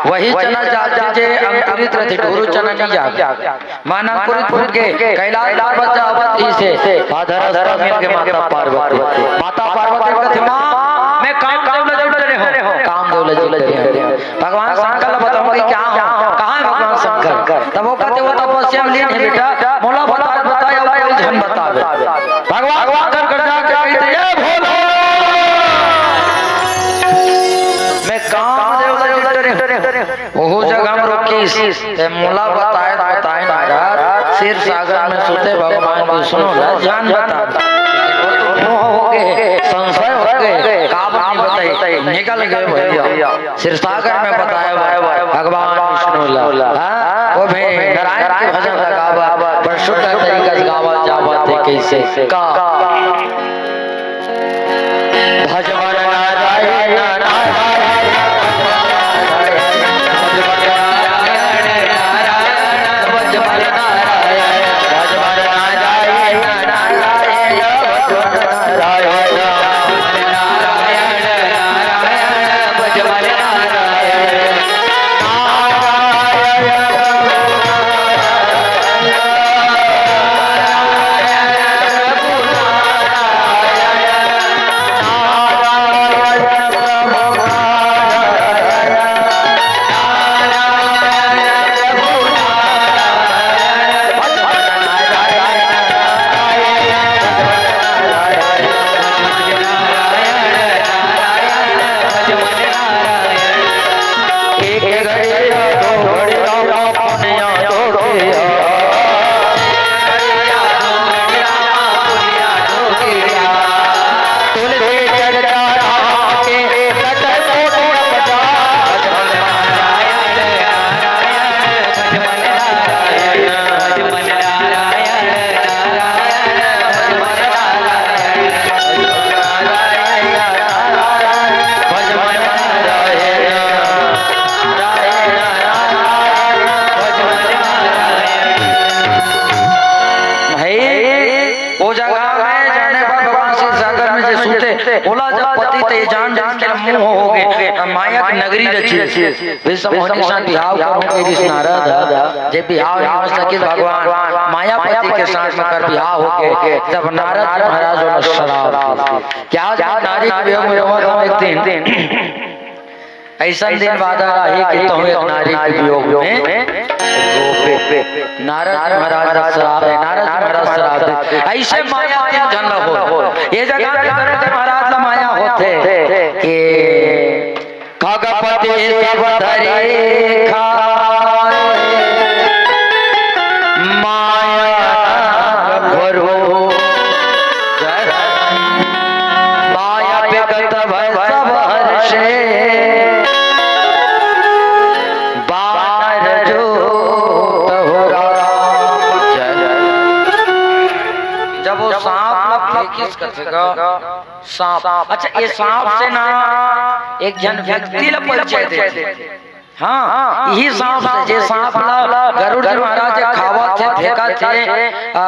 वही चना जात जे अंकुरित रथे, ढोरू चना नहीं जात। मन अंकुरित फूट गे, कैलाश पर्वत जावत इसे, अधरस्ता मिल गे माता पार्वती। माता पार्वती कथे, "माँ, मैं कामदेव ल जित डरे हो, कामदेव ल जित डरे हो।" भगवान शंकर ल बताहूँ कि का हो, कहाँ हे भगवान शंकर? तब वो कथे, "वो तपस्या में लीन हे बेटा, मोला बता, बताए, अउ कोई झन बतावे।" भगवान शंकर गर्जा के कहिथे, "ए भोला, मैं कामदेव ल जित डरे हो।" ओहू जगह में रोकिस, ते मोला बताए, बताए नारद, क्षीर सागर में सुते भगवान विष्णु ला झन बता। वो तो मोह हो गे, संशय हो गे, काबर नहीं बताई, निकल गे भैया। क्षीर सागर में बताए भगवान विष्णु ला। हाँ? वो भी नारायण के भजन ला गावा, पर शुद्ध तरीका से गावा जावत हे, कैसे? का? भज मन नारायण, नारायण, भज मन नारायण, नारायण, भज मन नारायण, भज मन नारायण, नारायण, भज मन नारायण, नारायण, नारायण, भज मन नारायण। भाई, वो जगह में जाने पर भगवान शिव सागर में जे सुते, ओला जब पति ते जान जान के मुंह हो गए, माया की नगरी रची। विश्व मोहनी सन बिहाव करूं के रिस नारद, जे बिहाव नहीं हो सके भगवान, मायापति के साथ में कर बिहाव हो गए, तब नारद जी महाराज ओला श्राप दे। क्या नारी के वियोग में रोवत हम एक दिन, ऐसन दिन वादा रही कि तुम एक नारी के वियोग में रोबे। नारद जी महाराज ला श्राप है, नारद जी महाराज श्राप दे। ऐसे माया तीन झन ला हो। ये जगह के नारद जी महाराज ला माया होथे कि खगपति सब धरे खाए, माया घोर। माया बिकट भय सब हर्षे, बानर जो तहु राम। जब वो सांप ला फेंकिस कथे गा, सांप। अच्छा, ये सांप से ना एक झन व्यक्ति ला परिचय देथे। हाँ, इही सांप से, जे सांप ला गरुड़ जी महाराज जे खावत थे, फेंकत थे, आ,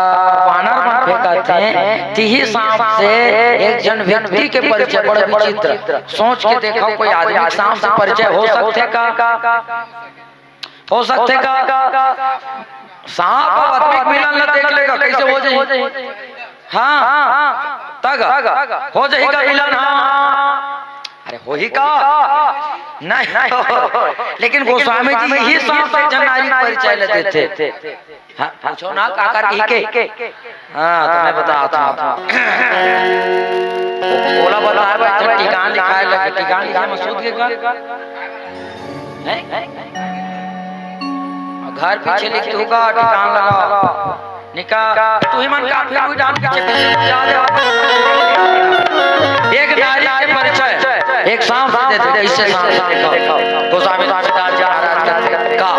बानर मन फेंकत थे, तिही सांप से एक झन व्यक्ति के परिचय। बड़ा विचित्र। सोच के देखो, कोई आदमी के सांप से परिचय हो सकथे का? हो सकथे का? सांप अउ आदमी के मिलन ला देख लेगा, कैसे हो जाही? हाँ, तग हो जाही का मिलन? हाँ, अरे होही का? नहीं हो। लेकिन गोस्वामी जी इही सांप से झन नारी के परिचय ला देथे। हाँ, पूछो ना, काकर कहिके? हाँ, तो मैं बतावत हूँ। ओला बताए बर एक ठन ठिकान लिखाए लगे, ठिकान लिखाए में सूत के का? हैं? घर पीछे लिख दूंगा, ठिकान लगा। निका, तुही मन का फिर भी डाल पीछे पीछे जा दे। एक नारी के परिचय एक सांप से देथे, कैसे सांप से देखो। गोस्वामी तुलसीदास जी महाराज का,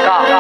का।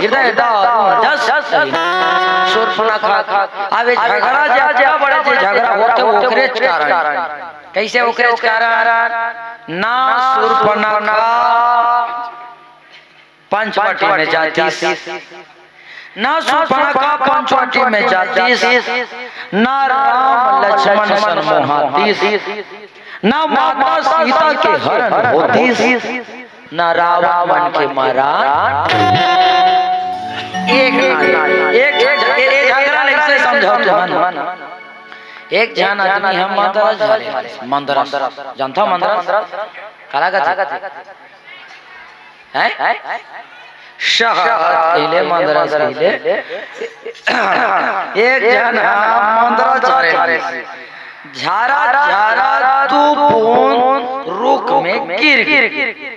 हृदय दारू जस, सूर्पनखा। अब ये झगड़ा जे अतना बड़े जे झगड़ा होथे, ओकरेच कारण। कइसे ओकरेच कारण? ना सूर्पनखा पंचवटी में जातिस, ना सूर्पनखा पंचवटी में जातिस, ना राम लक्ष्मण सन मोहातिस, ना माता सीता के हरण होतिस, ना रावण मन के मरण। एक ना, एक, एक, ए, ए झगड़ा ल अइसे समझव तुमन। एक झन आदमी ह मंदरस झरे, मंदरस, जानथव मंदरस? काला कथे? हैं? शहद कहिले, मंदरस कहिले। एक झन ह मंदरस झरे, झारा, झारा दू बूंद रुख में गिर गे।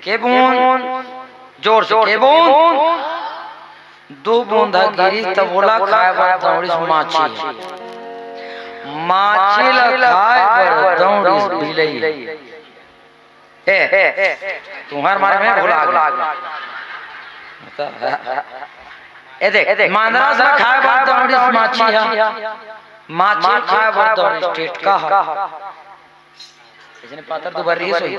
के बूंद? जोर से, के बूंद? दू बूंद ह गिरिस, तब ओला खाए बर दौड़िस माछी ह। माछी ल खाए बर दौड़िस बिलई। ए, तुंहर मारे में भुला गे। ए देख, मंदरस ल खाए बर दौड़िस माछी ह, माछी ल खाए बर दौड़िस टेटका ह। अइसने पातर दुबर रिहिस होही।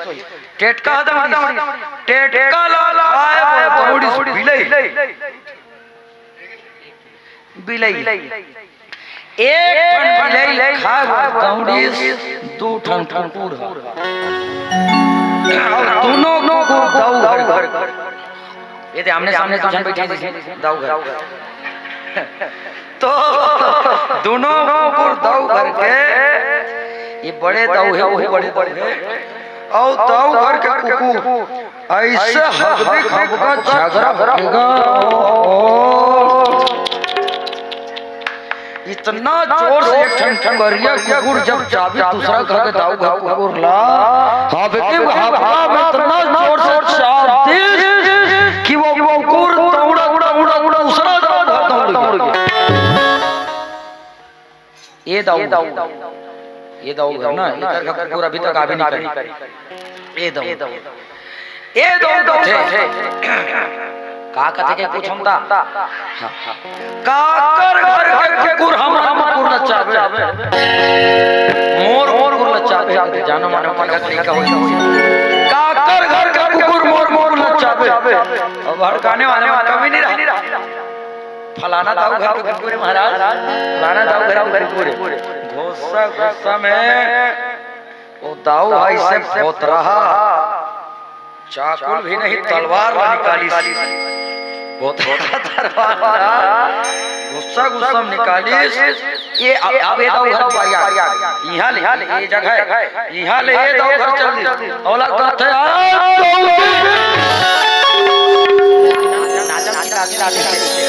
टेटका ह दौड़िस, टेटका ल खाए बर दौड़िस बिलई। बिलई। एक ठन बिलई खाए बर दौड़िस, दू ठन कुकुर ह। अउ दूनों कुकुर दऊ घर। ए दे आमने सामने दू झन बइठे रहिस, दऊ घर। तो दूनों कुकुर दऊ घर के, ये बड़े दऊ हे, वो बड़े दऊ हे, अउ दऊ घर के कुकुर अइसे हगबी खबका झगरा होगे गा। इतना जोर से एक ठन करिया कुकुर जब चाबिस दूसरा घर के दऊ घर कुकुर ला, हबके हबका में इतना जोर से चाबिस कि वो कुकुर दौड़ा, दौड़ा, दौड़ा, दूसरा दऊ घर दौड़ गे। ए दऊ, ए दऊ घर ना, एकर घर कुकुर अभी तक आबे नइ करे। ए दऊ, ए दऊ कथे। का कथे के पूछंव त? हाँ, हाँ। काकर घर के कुकुर हमर कुकुर ल चाबे? मोर, मोर कुकुर ल चाबे। जानो मानो मन का तरीका होई। काकर घर के कुकुर मोर, मोर ल चाबे? अब भड़काने वाले मन कमी नइ रहा। फलाना दऊ घर के कुकुर हे महाराज, फलाना दऊ घर के कुकुर हे। गुस्सा, गुस्सा में वो दऊ ह अइसे भोथरहा, चाकुल भी नहीं, तलवार ला निकालिस। भोथरहा तलवार ला गुस्सा, गुस्सा में निकालिस। ये अब, अब ये दऊ घर पाया, इहाँ ले, ये जगह हे, इहाँ ले ये दऊ घर चल दिस। ओला कथे, "अरे दऊ जी,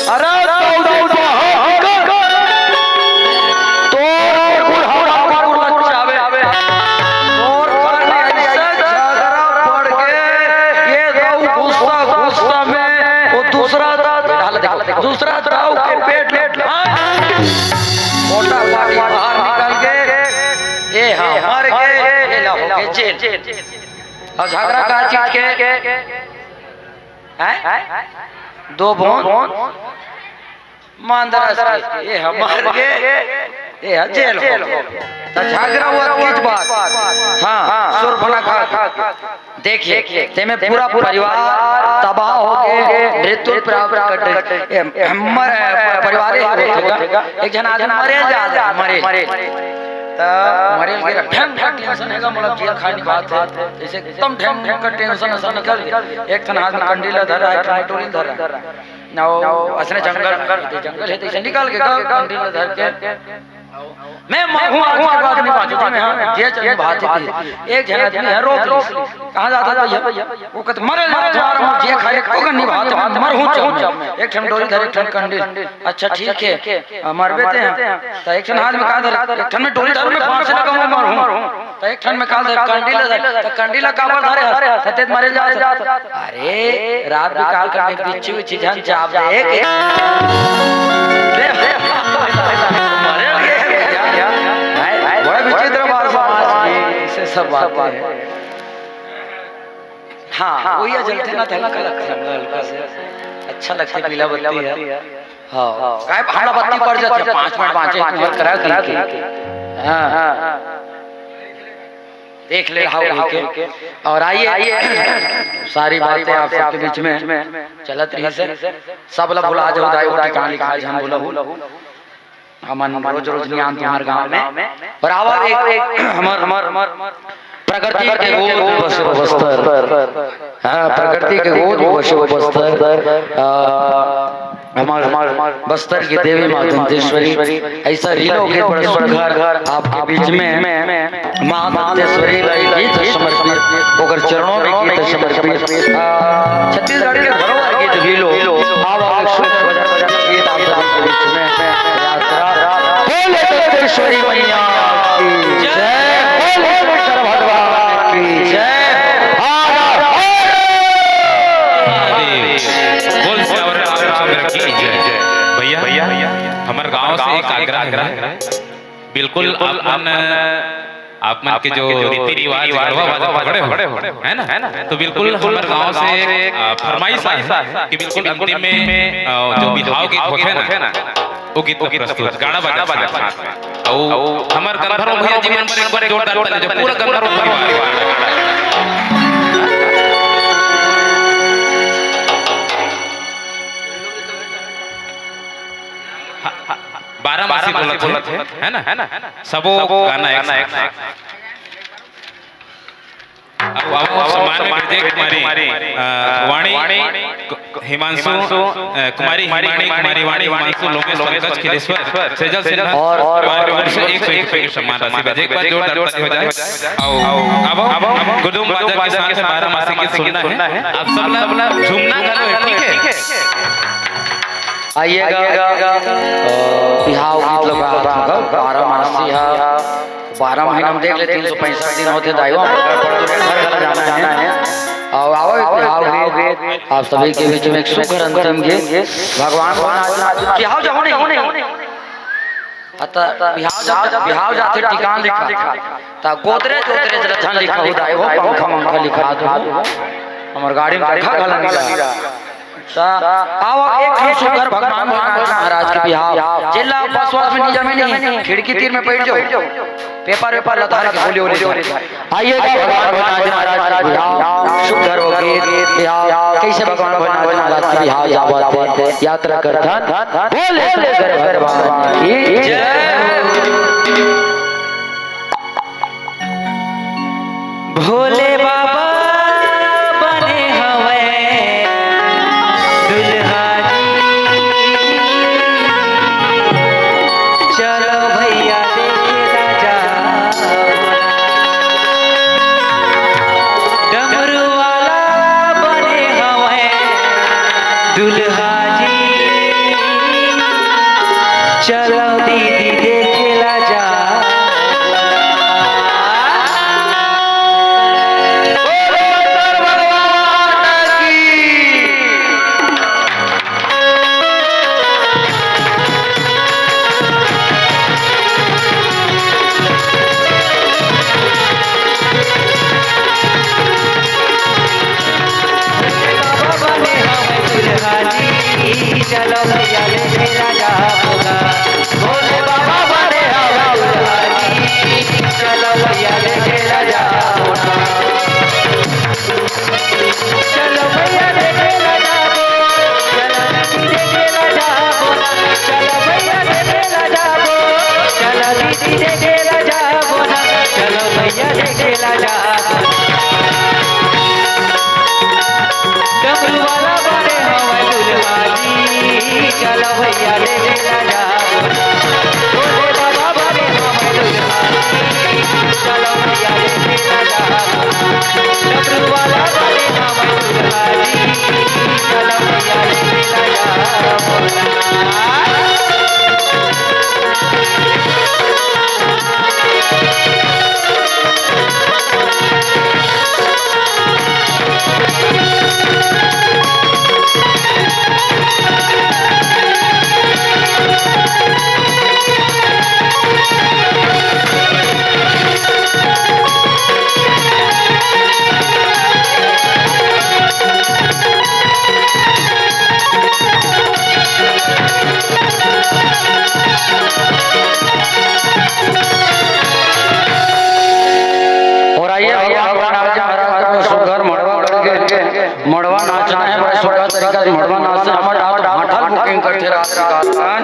अरे दऊ जी, बाहर निकल। तोर कुकुर हमर कुकुर ल चाबे।" तोर घर में अइसे झगरा पड़ गे, ये दऊ गुस्सा, गुस्सा में वो दूसरा दऊ, हाल देखो, दूसरा दऊ के पेट में ढांक, मोटा पानी बाहर निकल गे। ए हाँ, मर गे, एला होगे जेल। अउ झगरा का चीज के? हैं? दो बूंद मंदरस के, ए ह मर गे, ए ह जेल हो। त झगरा हुआ किस बात? हाँ, सूर्पनखा के। देखिए, तेमे पूरा परिवार तबाह हो गे, मृत्यु प्राप्त कर, ए, मर, परिवार ही होथे गा। एक झन आदमी मरे जा, मरे। त मरे के ढंग का टेंशन हे गा, मतलब जेल खानी बात हे। जइसे एकदम ढंग का टेंशन असन निकल गे। एक ठन हाथ में कंडील धरा हे, एक ठन में डोरी धरा हे। अउ अइसने जंगल, जंगल हे, तइसे निकल गे गा, कंडील धर के। मैं मरहूँ आज के बाद नइ बाँचहूँ जी, मैं हाँ, जे चल निभात हे। एक झन आदमी हे, रोक लिस। कहाँ जात हस भैया? वो कथे, "मरे ले, तुम्हारा मुझे खाए, को कर निभात हे, मैं मरहूँ चल मैं।" एक ठन डोरी धर, एक ठन कंडील। अच्छा, ठीक हे, मरबे ते हैं। त एक ठन हाथ में का धर, एक ठन में डोरी धर, मैं फांसी लगा, मैं मरहूँ। त एक ठन में का धर, कंडील धर, त कंडील काबर धरे हस? त तें मरे जात हस। अरे, रात बिकाल कर में बिच्छू बिच्छी झन चाब दे के। मरे लगे हैं भैया। बड़ा विचित्र बात समाज की, ऐसे सब बातें हैं। हाँ, वही जलथे ना, हल्का लगथे, हल्का से। अच्छा लगथे, पीला बत्ती हे। हाँ, काय भाड़ा बत्ती पड़ जाथे, पाँच मिनट, पाँच मिनट करा के। हाँ, देख ले रहा हूँ के। और आइए, सारी बातें आप सबके बीच में चलत रही से, सब ला भुला जाओ, दाई, वो ठिकाना लिखा, झन भुलहू। हमन रोज रोज नइ आन तुम्हर गाँव में। पर आवा एक, एक हमर, हमर, हमर प्रकृति के गोद बसे बस्तर। हाँ, प्रकृति के गोद बसे बस्तर। आ, हमर, हमर बस्तर की देवी माँ दंतेश्वरी। ऐसा रीलो के बड़ा सुंदर आपके बीच में। माँ दंतेश्वरी ला गीत समर्पित, ओकर चरणों में गीत समर्पित। आ, छत्तीसगढ़ी के धरोहर गीत भी लो। आवा, आवा, सुंदर गीत आप सबके बीच में। यात्रा। बोले दंतेश्वरी मैया की जय, बोले शंकर भगवान की जय। आवा, आवा। बोल सियावर रामचंद्र की जय। भैया, भैया, हमर गांव से एक आग्रह है। बिल्कुल, आपमन, आपमन के जो रीति रिवाज, गड़वा बाजा पकड़े हो, है ना? तो बिल्कुल हमर गांव से एक, अ, फरमाइश आहे कि बिल्कुल अंतिम में, अ, जो बिहाव गीत होथे ना, वो गीत प्रस्तुत, गाड़ा बाजा के साथ। अउ हमर गंधर्व भैया जी मन बर एक बार जोरदार ताली, जो पूरा गंधर्व परिवार। बारह मासी बोलत हे, है ना? सबो गाना एक साथ। अब, अब सम्मान में भेजे कुमारी, अ, वाणी, कु-, हिमांशु, अ, कुमारी हिमानी, कुमारी वाणी, हिमांशु, लोकेश, पंकज, खिलेश्वर, सेजल सिन्हा और, और, और, और एक सौ एक रुपये की सम्मान राशि भेजे। एक बार जोरदार ताली हो जाए। आओ, अब, अब गुदुम बाजा के साथ बारह मासी के सुनना है। आप सब ला झूमना घलो है, ठीक है? आइएगा, अ, बिहाव गीत लो का, बारह मासी हा, बारह महीना में देख ले, तीन सौ पैंसठ दिन होथे दाई, हमर घर पर दूर घर घर जाना है। अउ आवा एक बिहाव गीत, आप सभी के बीच में एक सुघर अंतिम गीत। भगवान भोलेनाथ बिहाव जाओ नहीं, अत बिहाव जा, बिहाव जाथे ठिकान लिखा, त गोदरेज गोदरेज रथन लिखा हो दाई, वो पंखा मंखा लिखा दो, हमर गाड़ी में पंखा घला नहीं रहा। त आवा एक ठो सुघर भगवान भोलेनाथ महाराज के बिहाव, जेला बस वस में नहीं जमे नहीं, खिड़की तीर में बैठ जाओ, पेपर वेपर ला धर के बोले बोले धर। आइए भगवान भोलेनाथ महाराज के बिहाव, सुघर वो गीत बिहाव, कैसे भगवान भोलेनाथ महाराज के बिहाव जावत हे, यात्रा करथन, बोले शंकर भगवान की जय। भोले बाबा बने हवय दुल्हा जी। चलो भैया देखे ला जा। डमरू वाला बने हवय दुल्हा जी। चलो दीदी देखे ला जा। बोलो शंकर भगवान की। बाबा बने हवय दुल्हा जी, चलो भैया देखे ला जाबो ना। भोले बाबा बने हवय दुल्हा जी, चलो भैया देखे ला जाबो ना। चलो भैया देखे ला जाबो, चलो दीदी देखे ला जाबो ना। चलो भैया देखे ला जाबो, चलो दीदी देखे ला जाबो ना। चलो भैया देखे ला जाबो। डमरू वाला बने हवय दुल्हा जी, चलो भैया देखे ला जाबो। भोले बाबा बने हवय दुल्हा जी, चलो भैया देखे ला जाबो। डमरू वाला बने हवय दुल्हा जी, चलो भैया देखे ला जाबो। मड़वा नाचना हे, बड़े सुघर तरीका से मड़वा नाचना हे। हमर डाहर तो भांठा ल booking करथे रात के गात गान,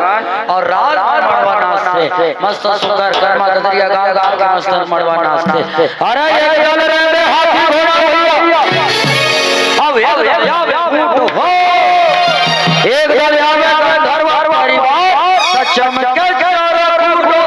अउ रात भर मड़वा नाचथे। मस्त सुघर करमा ददरिया गा गा के मस्त मड़वा नाचथे। अरे एक दल रे रे हाथी घोड़ा भइया, अब एक दल आवे, आवे, आवे, हो। एक दल आवे, आवे, घर बार परिवार, त चमके चारों कूट हो।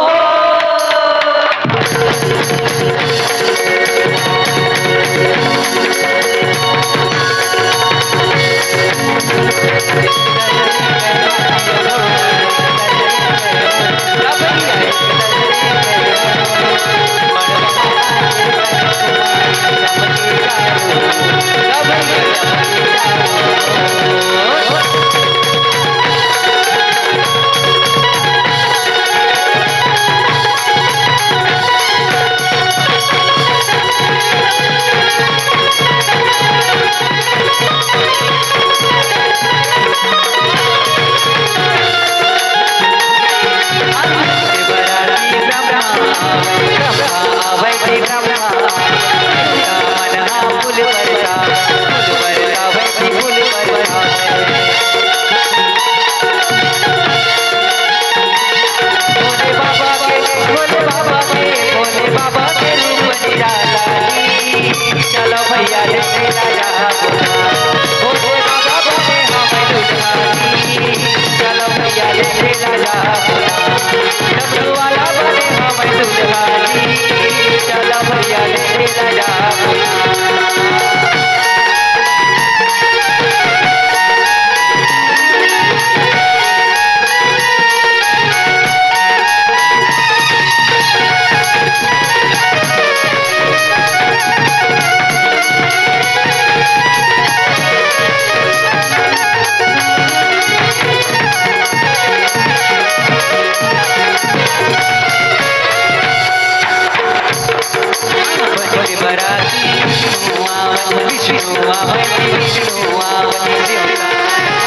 भोले बाबा के, भोले बाबा के, भोले बाबा के रूप निराला जी। चलो भैया देखे ला जाबो ना। भोले बाबा बने हमें दुल्हा जी। चलो भैया देखे ला जाबो ना। डमरू वाला बने हमें दुल्हा जी। चलो भैया देखे ला जाबो ना। बराती विष्णु आवन, विष्णु आवन, विष्णु आवन, देवता।